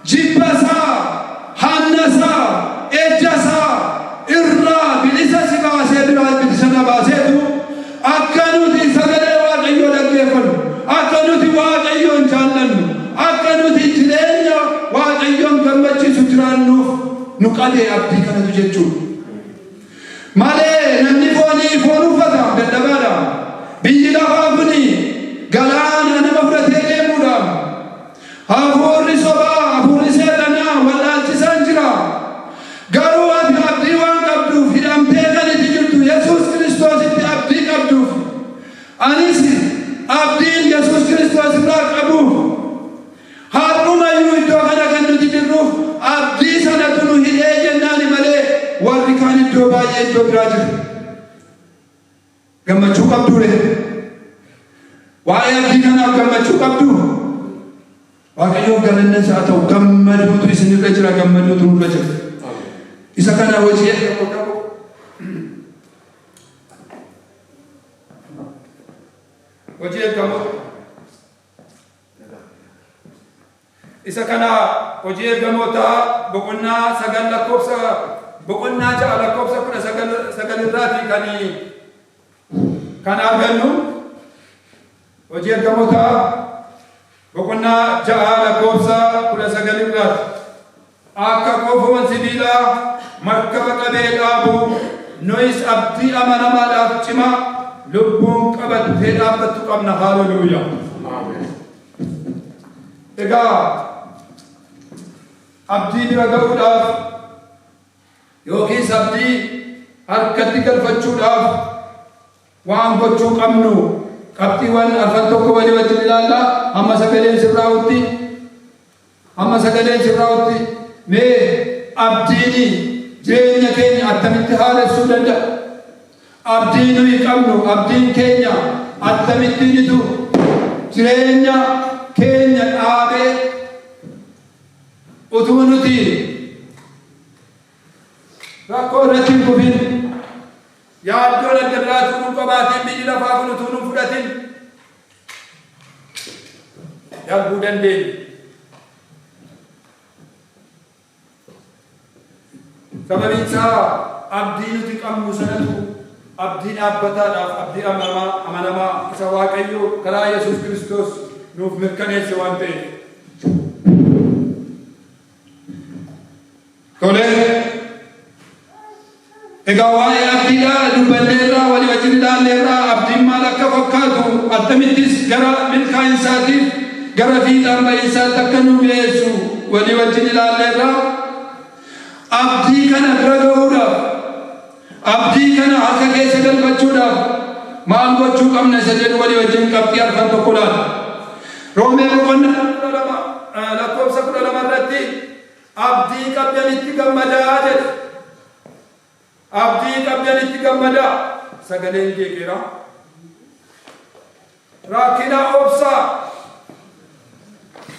jibbasaa, hannasaa, ejjasaa irraa bilisa si baasee, biraa bilisa na baaseetu akka nuti sagalee Waaqayyoo dhaggeeffannu, akka nuti Waaqayyoon jaallannu, akka nuti jireenya Waaqayyoon gammachiisu jiraannuuf nu qabee abdii kanatu jechuudha. Malee namni foonii foon uffata, dadhabaadha. Biyyi lafaa kuni galaana nama fudhatee deemuudha. Hafuurri sobaa, hafuurri seexanaa wallaalchisaan jira. Garuu ati abdii waan qabduuf hidhamtee kan itti jirtu Yesuus Kiristoositti. Gammachuu qabduu ree? Waa'ee abdii kanaaf gammachuu qabduu? Waaqayyoof galanni isaa ta'u, gammaduutu isinirra jira, gammaduutu nurra jira. Isa kana hojii ergamoota hojii ergamoota isa kana Hojii Ergamootaa boqonnaa 9 lakkoofsa boqonnaa 6 lakkoofsa 19 irraati kan argannu. Hojii Ergamootaa boqonnaa 6 lakkoofsa 19 irraati. Akka qofoon sibiilaa markaba qabee dhaabu, nuyis abdii amanamaadhaaf cimaa lubbuun qabattee dhaabbattu qabna. Haaleluyyaa. Egaa abdii bira ga'uudhaaf yookiis abdii harkatti galfachuudhaaf waan gochuu qabnu qabxiiwwan arfan tokko walii wajjin ilaalla. Hamma sagaleen sirraa'utti, hamma sagaleen sirraa'utti, mee abdiin jireenya keenya attamitti haaressuu danda'a? Abdii nuyi qabnu, abdiin keenya attamittiinitu jireenya keenya dhaabee utuu nuti rakkoo irratti hin kufin, yaaddoon adda biraa utuu nun qabaatin, biyyi lafaa kun utuu nun fudhatin darbuu dandeenya? Sababiin isaa abdii nuti qabnu sanatu abdii dhaabbataadhaaf abdii amanamaa isa Waaqayyo karaa Yesuus Kiristoos nuuf mirkaneesse waan ta'eef. Tole. Egaa waa'ee abdiidhaa dubbanneerraa, walii wajjin ilaalleerraa, abdiin maal akka fakkaatu, attamittis gara milkaa'insaatiif gara fiixaan ba'iinsaatti akka nu geessu walii wajjin ilaalleerraa. Abdii kana bira ga'uudhaaf, abdii kana harka keessa galfachuudhaaf maal gochuu qabna isa jedhu walii wajjin qabxii arfan tokko ilaalla. Roomee boqonnaa 12 lakkoofsa 12 irratti "Abdii qabdanitti gammadaa" jedha. Abdii qabdanitti gammadaa. Sagaleen jeeqeera. Rakkina obsaa.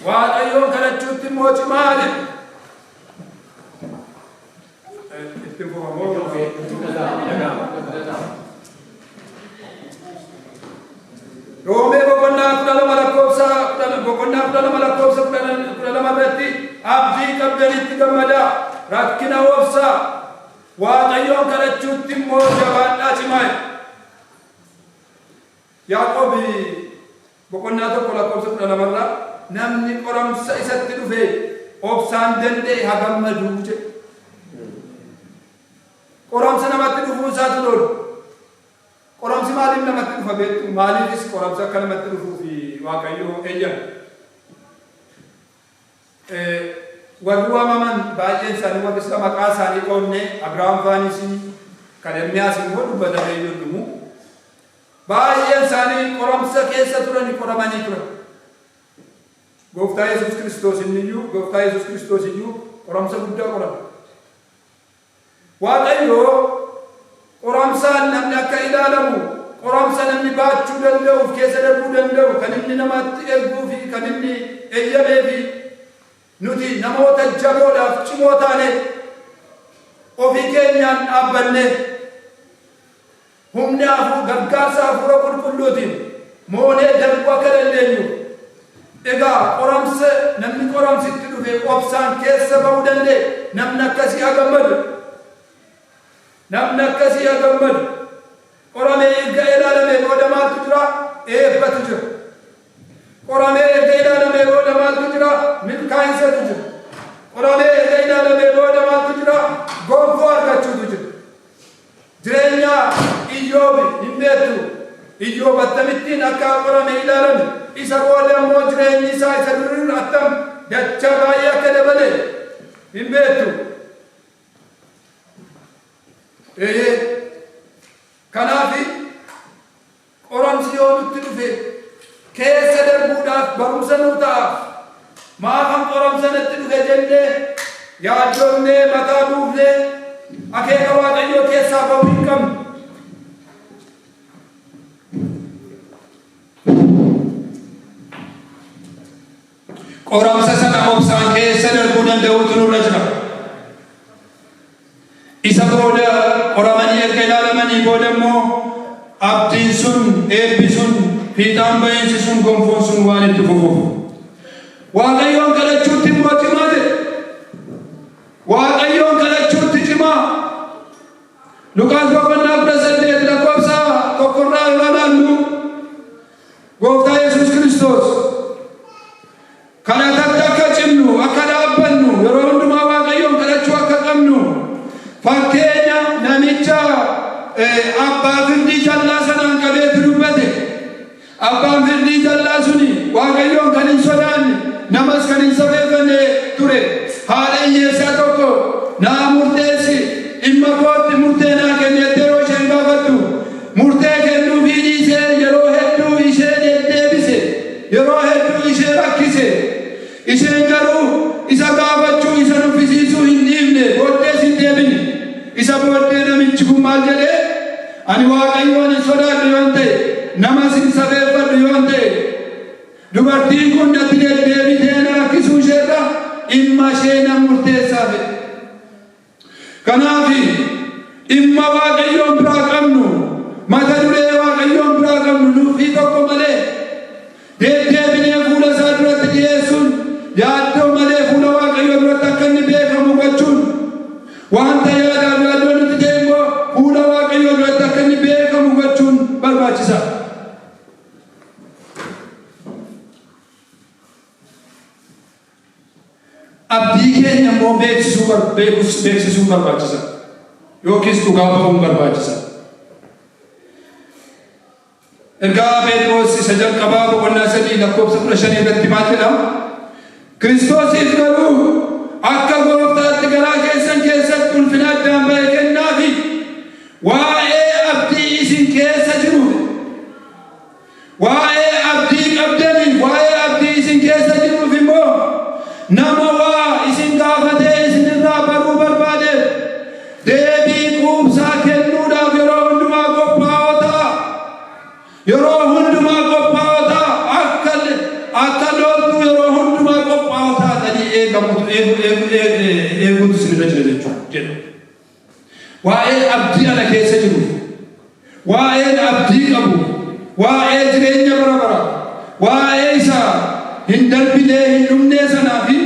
Waaqayyoon kadhachuutti immoo cimaa jedha. Itti fufamoo? Roomee boqonnaa 12 lakkoofsa boqonnaa 12 lakkoofsa 12 irratti "Abdii qabdanitti gammadaa, rakkina obsaa, Waaqayyoon kadhachuutti immoo jabaadhaa cimaa." Yaaqoob boqonnaa 1 lakkoofsa 12 irraa "Namni qoramsa isatti dhufe obsaan danda'e haa gammaduu" jedhe. Qoramsa namatti dhufuun isaatu loolu. Qoramsi maaliif namatti dhufa beektu? Maaliifis qoramsi akka namatti dhufuu fi Waaqayyo eeyyame? Warri waamaman baay'een isaanii, warri sila maqaa isaanii dhoofne, Abrahaam faanis, kan Ermiyaas immoo dubbatamee iyyuu hin dhumu. Baay'een isaanii qoramsa keessa turani, qoramanii turan. Gooftaa Yesuus Kiristoos inni iyyuu, Gooftaa Yesuus Kiristoos iyyuu qoramsa guddaa qorame. Waaqayyo qoramsaan namni akka ilaalamu, qoramsa namni baachuu danda'uuf keessa darbuu danda'u kan inni namatti erguu fi kan inni eeyyamee fi nuti namoota jaboodhaaf cimoo taane ofii keenyaan dhaabbannee humna gargaarsa hafuura qulqulluutiin moonee darbuu akka dandeenyu. Egaa qoramsa namni qoramsitti dhufe obsaan keessa ba'uu danda'e, namni akkasii haa gammadu. Namni akkasii haa gammadu. Qoramee erga ilaalamee booda maaltu jira? Eebbatu jira. Qoramee erga ilaalamee booda maaltu jira? Milkaa'insatu jira. Qoramee erga ilaalamee booda maaltu jira? Gonfoo argachuutu jira. Jireenya Iyyoobi hin beektu. Iyyoob akkamittiin akka qorame ilaalame, isa booda immoo jireenyi isaa isa durirra attam dachaa baay'ee akka dabale hin beektu. Eeyyee. Kanaaf qoramsi yoo nutti dhufe keessa darbuudhaaf barumsa nuu ta'a. Maafan qoramsa natti dhufe jennee yaaddoofnee mataa buufnee akeeka Waaqayyoo keessaa ba'uu hin qabnu. Qoramsa sana obsaan keessa darbuu danda'uutu nurra jira. Isa booda qoramanii erga ilaalamanii booda immoo abdiin sun, eebbi sun, fiixaan ba'iinsi sun, gonfoon sun waan itti fufuuf. Waaqayyoon kadhachuutti immoo cimaa jedhe. Waaqayyoon kadhachuutti cimaa. Luqaas boqonnaa 18 lakkoofsa 1rraa yoo ilaallu, Gooftaa Yesuus Kiristoos kadhatatti akka cimnu, akka dhaabbannu, yeroo hundumaa Waaqayyoon kadhachuu akka qabnu fakkeenya namicha abbaa firdii jallaa sanaan qabeetu dubbate. Abbaan firdii jallaa suni Waaqayyoon kan hin sodaanne, namas kan hin safeeffanne ture. Haadha hiyyeessaa tokko naa murteessi, dhimma kootti murtee naa kenni jettee yeroo isheen gaafattu, murtee kennuufii dhiisee yeroo hedduu ishee deddeebise, yeroo hedduu ishee rakkise. Isheen garuu isa gaafachuu, isa nuffisiisuu hin dhiifne, booddees hin deebine. Isa booddee namichi kun maal jedhee? "Ani Waaqayyoon hin sodaadhu yoon ta'e, namas hin safeeffadhu yoon ta'e, dubartiin kun natti deddeebitee na rakkisuu isheerra dhimma ishee nan murteessaa fedhe." Kanaaf dhimma Waaqayyoon biraa qabnu, mata duree Waaqayyoon biraa qabnu nuffii tokko malee deddeebinee fuula isaa duratti dhiyeessuun, yaaddoo malee fuula Waaqayyoo duratti akka inni beekamu gochuun, wanta yaadaaf yaaddoo nutti ta'e immoo fuula Waaqayyoo duratti akka inni beekamu gochuun barbaachisaadha. Abdii keenya immoo beeksisuu beeksisuun barbaachisa. Yookiis dhugaa ba'uun barbaachisa. Ergaa Phexros isa jalqabaa boqonnaa 3 lakkoofsa 15 irratti maal jedha? "Kiristoosiif garuu akka gooftaatti garaa keessan keessatti ulfina addaan ba'e kennaafi, waa'ee abdii isin keessa jiruuf, waa'ee abdii qabdaniif, waa'ee abdii isin keessa jiruuf immoo nama waa isin gaafatee isinirraa baruu barbaadeef deebii quubsaa kennuudhaaf yeroo hundumaa qophaa'oo ta'a. Yeroo hundumaa qophaa'oo ta'a. Akka loltuu yeroo hundumaa qophaa'oo taatanii eegamutu eegu eegu eeguutu isinirra jira jechuudha" jedha. Waa'ee abdii ana keessa jiru, waa'een abdii qabu, waa'ee jireenya bara bara, waa'ee isa hin darbinee hin dhumnee sanaa fi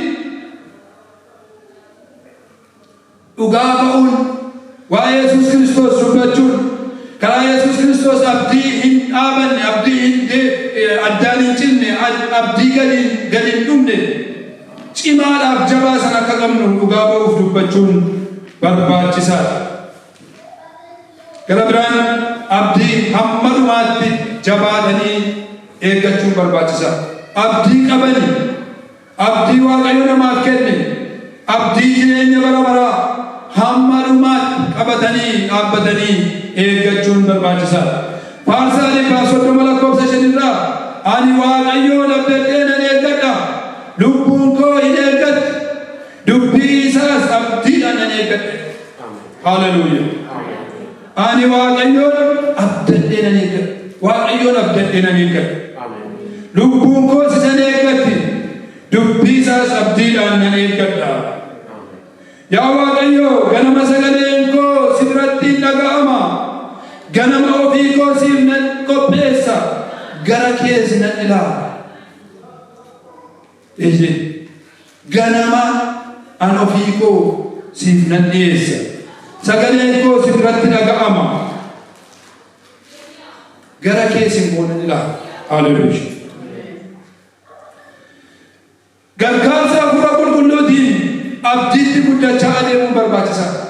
dhugaa ba'uun, waa'ee Yesuus Kiristoos dubbachuun, karaa Yesuus Kiristoos abdii hin dhaabanne, abdii hin addaan hin cinne, abdii gadi hin dhumne, cimaadhaaf jabaa sana akka qabnu dhugaa ba'uuf dubbachuun barbaachisaadha. Gara biraan abdii hamma dhumaatti jabaatanii eeggachuun barbaachisaadha. Abdii qabani, abdii Waaqayyo namaaf kenne, abdii jireenya bara baraa hamma dhumaatti qabatanii dhaabbatanii eeggachuun barbaachisaadha. Faarsaa 130 lakkoofsa 5rraa, "Ani Waaqayyoon abdadhee nan eeggadha, lubbuun koo hin eeggatti, dubbii isaas abdiidhaan nan eeggadha." Haleluuyaa. Ani Waaqayyoon abdadhee nan eeggadha. Waaqayyoon abdadhee nan eeggadha. Lubbuun koos isan eeggatti, dubbii isaas abdiidhaan nan eeggadha. Yaa Waaqayyo, ganama sagaleen koo si biratti hin dhaga'ama. Ganama ofii koo siif nan qopheessa, gara kees nan ilaala. Eeyyee. Ganama an ofii koo siif nan dhiyeessa. Sagaleen koo si biratti dhaga'ama. Gara kees immoo nan ilaala. Haleluuyaa. Gargaarsa Hafuura Qulqulluutiin abdiitti guddachaa adeemuun barbaachisaadha.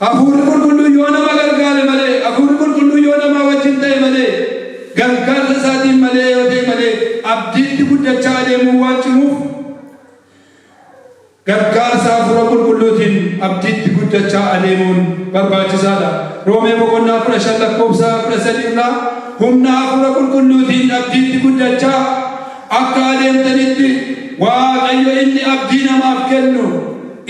Hafuurri Qulqulluun yoo nama gargaare malee, Hafuurri Qulqulluun yoo namaa wajjin ta'e malee, gargaarsa isaatiin malee yoo ta'e malee abdiitti guddachaa adeemuun waan cimuuf, gargaarsa Hafuura Qulqulluutiin abdiitti guddachaa adeemuun barbaachisaadha. Roomee boqonnaa 15 lakkoofsa 13 irraa, "Humna Hafuura Qulqulluutiin abdiitti guddachaa akka adeemtanitti Waaqayyo inni abdii namaaf kennu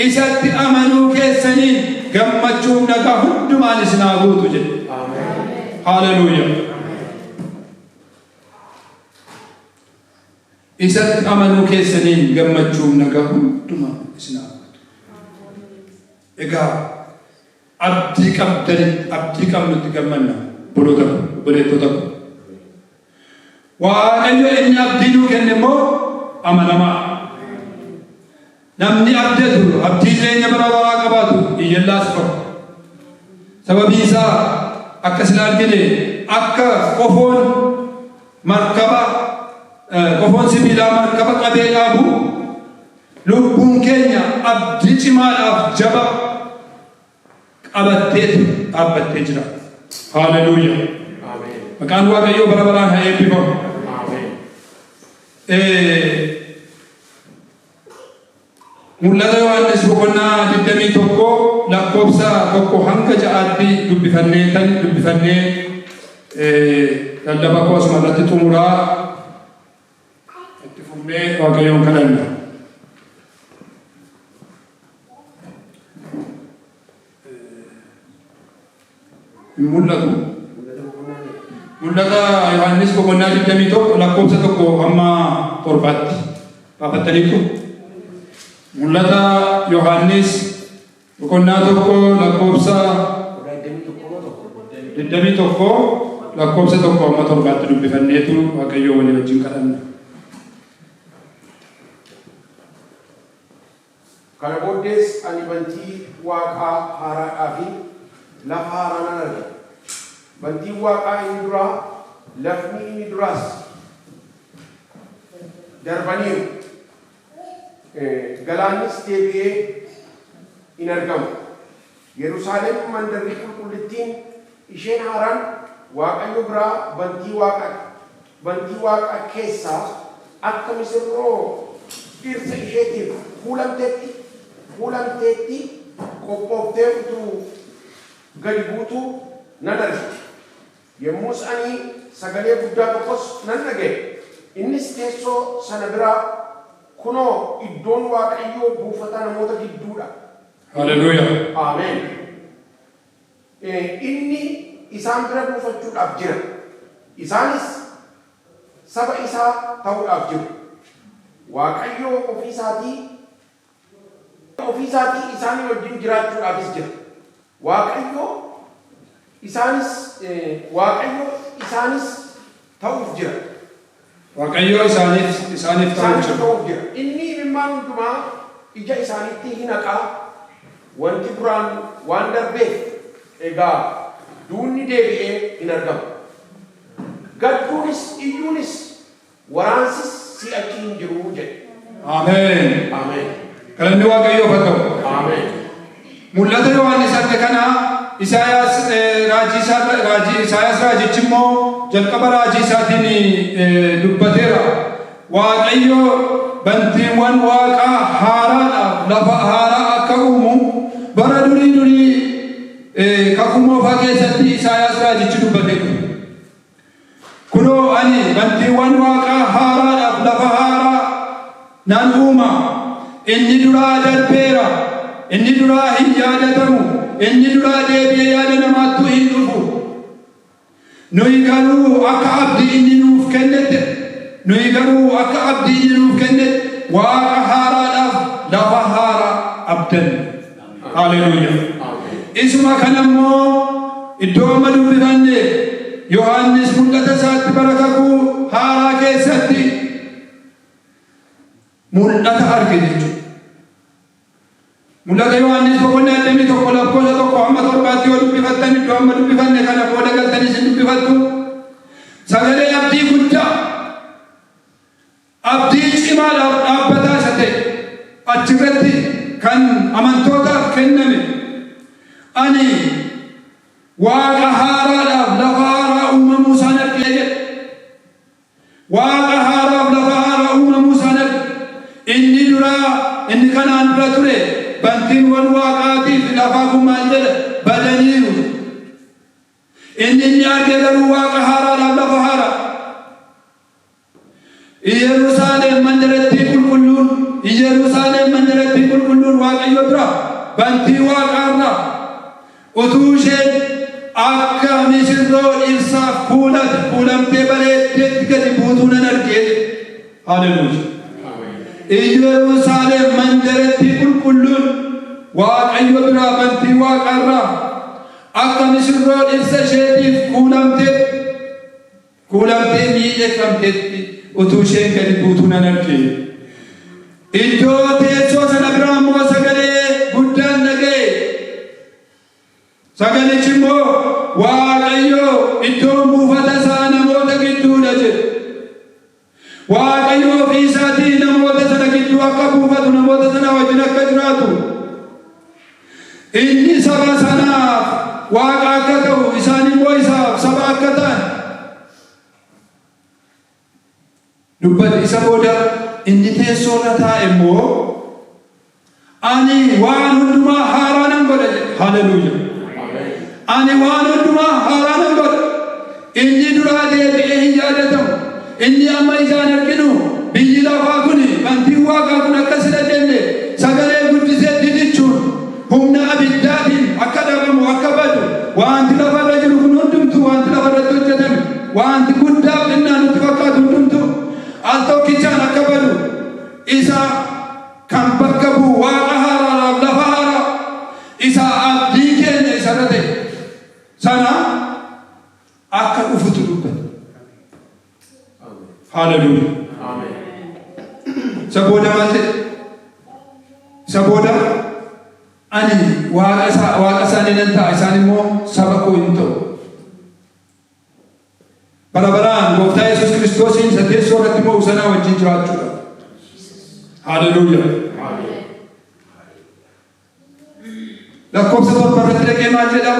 isatti amanuu keessaniin gammachuuf nagaa hundumaan isin haa guutu" jedhe. Haleluuyaa. Isatti amanuu keessaniin gammachuun nagaa hundumaa isin haa argatu. Egaa abdii qabdanitti, abdii qabnutti gammanna, obboloota ko, obboleettota ko. Waaqayyo inni abdii nuu kenne immoo amanamaa. Namni abdatu abdii jireenya bara baraa qabaatu hin yellaasifamu. Sababiin isaa akka sila argine akka qofoon markaba qofoon sibiilaa markaba qabee dhaabu, lubbuun keenya abdii cimaadhaaf jaba qabatteetu dhaabbattee jira. Haaleluyyaa. Ameen. Maqaan Waaqayyoo bara baraan haa eebbifamu. Ameen. Mul'ata Yohaannis boqonnaa 21 lakkoofsa 1 hanga 6tti dubbifannee tan dubbifannee lallaba koo asuma irratti xumuraa, itti fufnee Waaqayyoon kadhanna. Hin mul'atu. Mul'ata Yohaannis boqonnaa 21 lakkoofsa 1 hamma 7tti baafattaniittu. Mul'ata Yohaannis boqonnaa 1 lakkoofsa 21 lakkoofsa 1 hamma 7tti dubbifanneetu Waaqayyoo walii wajjin kadhanna. Kana booddees ani bantii waaqaa haaraadhaa fi lafa haaraa nan arge. Bantiin waaqaa inni duraa, lafni inni duraas darbaniiru, galaannis deebi'ee hin argamu. Yerusaalem mandarri qulqullittiin isheen haaraan Waaqayyo biraa bantii waaqa bantii waaqaa keessaa akka misirroo dhirsa isheetiif kuulamtetti kuulamteetti qophooftee utuu gadi buutuu nan arge. Yommus ani sagalee guddaa tokkos nan dhaga'e, innis teessoo sana biraa, Kunoo, iddoon Waaqayyoo buufata namoota gidduu dha. Haleluuyaa. Ameen. Inni isaan bira buufachuudhaaf jira, isaanis saba isaa ta'uudhaaf jiru. Waaqayyo ofii isaatii ofii isaatii isaanii wajjin jiraachuudhaafis jira. Waaqayyo isaanis Waaqayyo isaanis ta'uuf jira. Waaqayyo isaaniif isaaniif ta'uuf Isaaniif jira. ta'uuf jira. Inni imimmaan hundumaa ija isaaniittii hin haqa, wanti duraan waan darbeef, egaa duunni deebi'ee hin argamu. Gadduunis, iyyuunis, waraansis si'achi hin jiru jedhe. Ameen. Ameen. Galanni Waaqayyoof haa ta'u. Ameen. Mul'ata Yohaannis arge kana Isaayaas raajii isaa raajii Isaayaas raajichi immoo jalqaba raajii isaatiin dubbateera. Waaqayyo bantiiwwan waaqaa haaraadhaaf lafa haaraa akka uumu bara durii durii kakuu moofaa keessatti Isaayaas raajichi dubbatee ture. Kunoo, ani bantiiwwan waaqaa haaraadhaaf lafa haaraa nan uuma, inni duraa darbeera, inni duraa hin yaadatamu, inni duraa deebi'ee yaada namaattuu hin dhufu. Nuyi garuu akka abdii inni nuuf kennetti, nuyi garuu akka abdii inni nuuf kennetti waaqa haaraadhaaf lafa haaraa abdanna. Haleluuyaa. Isuma kana immoo iddoo amma dubbifanne Yohaannis mul'ata isaatti bara kakuu haaraa keessatti mul'ata arge jechuudha. Mul'ata Yohaannis boqonnaa 21 lakkoofsa 1 hamma 7tti yoo dubbifattan, iddoo amma dubbifanne kana booda galtanii isin dubbifattu. Sagalee abdii guddaa, abdii cimaadhaaf dhaabbataa isa ta'e achirratti kan amantootaaf kenname, ani waaqa haaraadhaaf lafa haaraa uumamuu isaan argee jedhe. Waaqa haaraaf lafa haaraa uumamuu isaan arge. Inni duraa, inni kanaan dura ture, bantiiwwan waaqaatii fi lafaa kun maal jedha? Badaniiru. Inni arge garuu waaqa haaraadhaaf lafa haaraa. Iyyerusaalem mandarattii qulqulluun, Iyyerusaalem mandarattii qulqulluun Waaqayyo bira bantii waaqaarraa utuu isheen akka misirroo dhirsaaf kuulamtee bareeddeetti gadi buutuu nan argee jedhe. Haleluuya. Iyyerusaalem mandarattii qulqulluun Waaqayyo biraa bantii waaqarraa akka misirroo dhirsa isheetiif kuulamtee miidhagfamteetti utuu isheen gadi buutuu nan arge. Iddoo teessoo sana biraa immoo sagalee guddaan dhaga'e. Sagalichi immoo, Waaqayyo iddoon buufata isaa namoota gidduudha jedhe. Waaqayyo ofii isaatii namoota sana gidduu akka buufatu, namoota sana wajjin akka jiraatu, inni saba sanaaf Waaqa akka ta'u, isaan immoo isaaf saba akka ta'an dubbate. Isa booda inni teessoo irra taa'e immoo, "Ani waan hundumaa haaraa nan godha" jedhe. Haleluuya. "Ani waan hundumaa haaraa nan godha. Inni duraa deebi'ee hin yaadatamu." Inni amma isaan arginu biyyi lafaa kun, bantiin waaqaa kun, akka sila jenne sagalee guddisee didichuun humna abiddaatiin akka dhabamu, akka badu, wanti lafarra jiru kun hundumtuu, wanti lafarratti hojjetame, wanti guddaa xinnaa nutti fakkaatu hundumtuu al tokkichaan akka badu isa kan bakka bu'u, waaqa haaraadhaaf lafa haaraa isa abdii keenya isarra ta'e sana akka dhufutu dubbate. Haleluuya. Isa booda maal jedhe? Isa booda, "Ani waaqa isaa, waaqa isaanii nan ta'a, isaan immoo saba koo hin ta'u." Bara baraan Gooftaa Yesuus Kiristoosiin isa teessoo irratti mo'u sanaa wajjin jiraachuudha. Haleluuya. Lakkoofsa 7 irratti dhaqee maal jedha?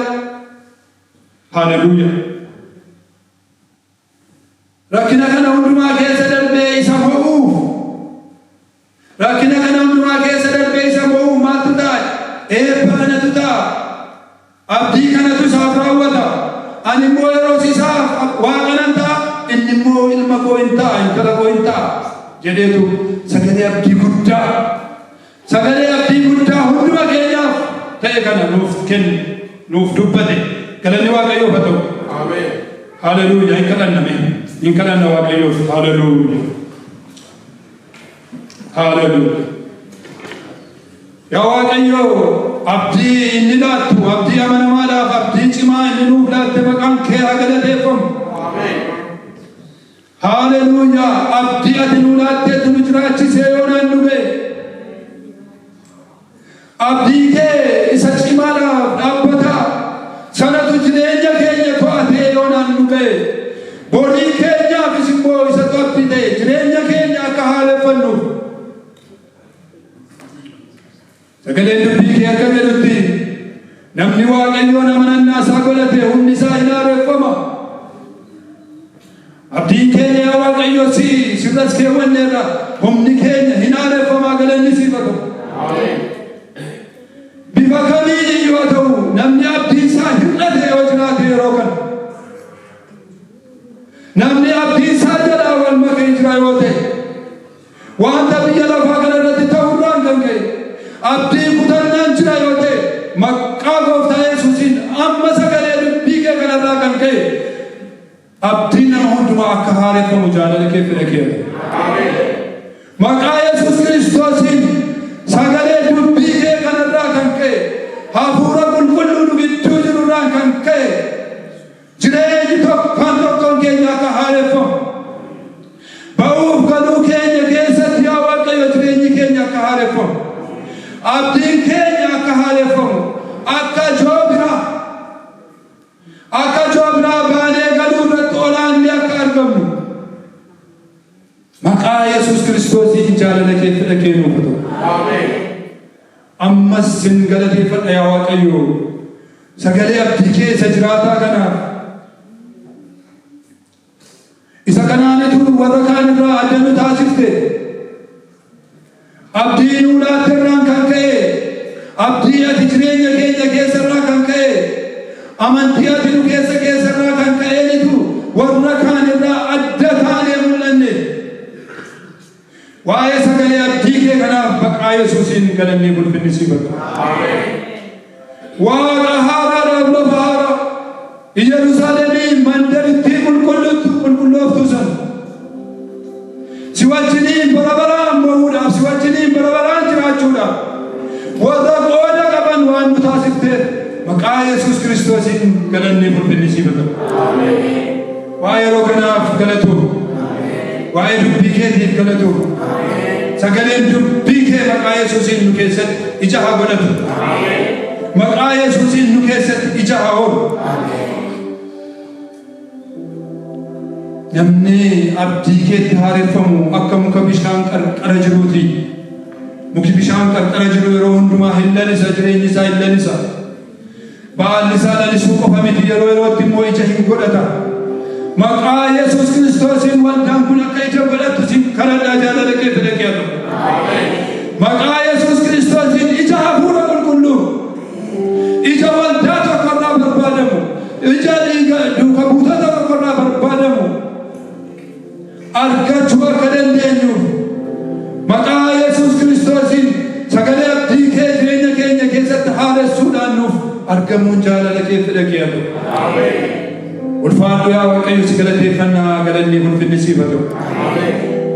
Haleluuya. Rakkina kana hundumaa keessa darbee isa mo'uuf, rakkina kana hundumaa keessa darbee isa mo'uuf maaltu ta'a? Eebba kanatu ta'a. Abdii kanatu isaaf raawwata. "Ani immoo yeroos isaaf waaqa nan ta'a, inni immoo ilma koo hin ta'a, intala koo hin ta'a" jedheetu sagalee abdii guddaa, sagalee abdii guddaa hunduma keenyaaf ta'e kana nuuf kenne, nuuf dubbate. Galanni Waaqayyoof haa ta'u. Haleluuya. Hin kadhanname, hin kadhanna Waaqayyoof. Haleluuya. Haleluuya. Yaa Waaqayyo, abdii inni laattu, abdii amanamaadhaaf abdii cimaa inni nuuf laatte, maqaan kee haa galateeffamu. Haleluuyaa. Abdii ati nuu laatteetu nu jiraachisee yoonaan nu ga'e. Abdii kee isa cimaadhaaf dhaabbataa sanatu jireenya keenya to'atee yoonaan nu ga'e. Borii keenyaafis immoo isatu abdii ta'e, jireenya keenya akka haaleffannuuf. Sagaleen dubbii kee akka jedhutti, namni Waaqayyoon amanannaa isaa godhate humni isaa hin haareffama. Abdiin keenya, yaa Waaqayyo, si sirras keewwanneerra, humni keenya hin haareffamaa. Galanni siif haa ta'u. Bifa kamiin iyyuu haa ta'u, namni abdiin isaa hir'ate yoo jiraate, yeroo kana namni abdiin isaa jalaa wal makee jira yoo ta'e, wanta biyya lafaa kana irratti ta'urraan kan ka'e abdii kutannaan jira yoo ta'e, maqaa Gooftaa Yesuusiin amma sagalee dubbii kee kanarraa kan ka'e abdii nama hundumaa akka haareffamu jaalala kee, fedha kee. Maqaa Yesuus Kiristoosiin sagalee dubbii kee kanarraa kan ka'e, hafuura qulqulluu nu gidduu jirurraan kan ka'e, jireenyi tokkoon tokkoon keenya akka haareffamu, ba'uuf galuu keenya keessatti, yaa Waaqayyo, jireenyi keenya akka haareffamu, abdiin keenya akka haareffamu, akka joobiraa baanee galuu irratti olaannee akka argamnu, maqaa Yesuus Kiristoosiin jaalala kee, fedha kee nuuf ta'u. Ammas sin galateeffadha, yaa Waaqayyo, sagalee abdii keessa jiraataa kanaaf. Isa kanaanitu warra kaan irraa adda nu taasifte. Abdii nuu laatte irraan kan ka'e, abdii ati jireenya keenya keessa irraa kan ka'e, amantii ati nu keessa keessa irraa kan ka'eenitu warra kaan irraa adda taanee mul'anne. Waa'ee sagalee abdii kee kanaaf maqaa Yesuusiin galannee ulfinni siif haa ta'u. Waaqa haaraadhaaf lafa haaraa, Yerusaalemii mandarittii qulqulluutu qulqullooftuu sana si Si wajjiniin bara baraan mo'uudhaaf, si wajjiniin bara baraan jiraachuudhaaf warra qooda qaban waan nu taasifteef, maqaa Yesuus Kiristoosiin galanni ulfinni siif haa ta'u. Waa yeroo kanaaf galatu, waa'ee dubbii keetiif galatu. Sagaleen dubbii kee maqaa Yesuusiin nu keessatti ija haa godhatu. Maqaa Yesuusiin nu keessatti ija haa horu. Namni abdii keetti haareffamu akka muka bishaan qarqara jiruuti. Muki bishaan qarqara jiru yeroo hundumaa hin lalisa, jireenyi isaa hin lalisa. Baalli isaa lalisuu qofa miti, yeroo yerootti immoo ija hin godhata. Maqaa Yesuus Kiristoosiin waldaan kun akka ija godhattu sin kadhadhaa, jaalala kee fedha kee haa ta'u. Maqaa Yesuus Kiristoosiin ija hafuura qulqulluu, ija waldaa tokkorraa barbaadamu, ija dhiiga duuka buutota tokkorraa barbaadamu argachuu akka dandeenyuuf, maqaa Yesuus Kiristoosiin sagalee abdii kee jireenya keenya keessatti haaressuudhaan nuuf argamuun jaalala kee fedha kee haa ta'u. Ulfaadhu yaa Waaqayyo, si galateeffannaa, galanni ulfinni siif haa ta'u.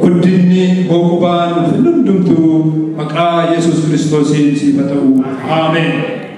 Guddinni, hooqubaan, ulfinni hundumtuu maqaa Yesuus Kiristoosiin siif haa ta'u. Ameen.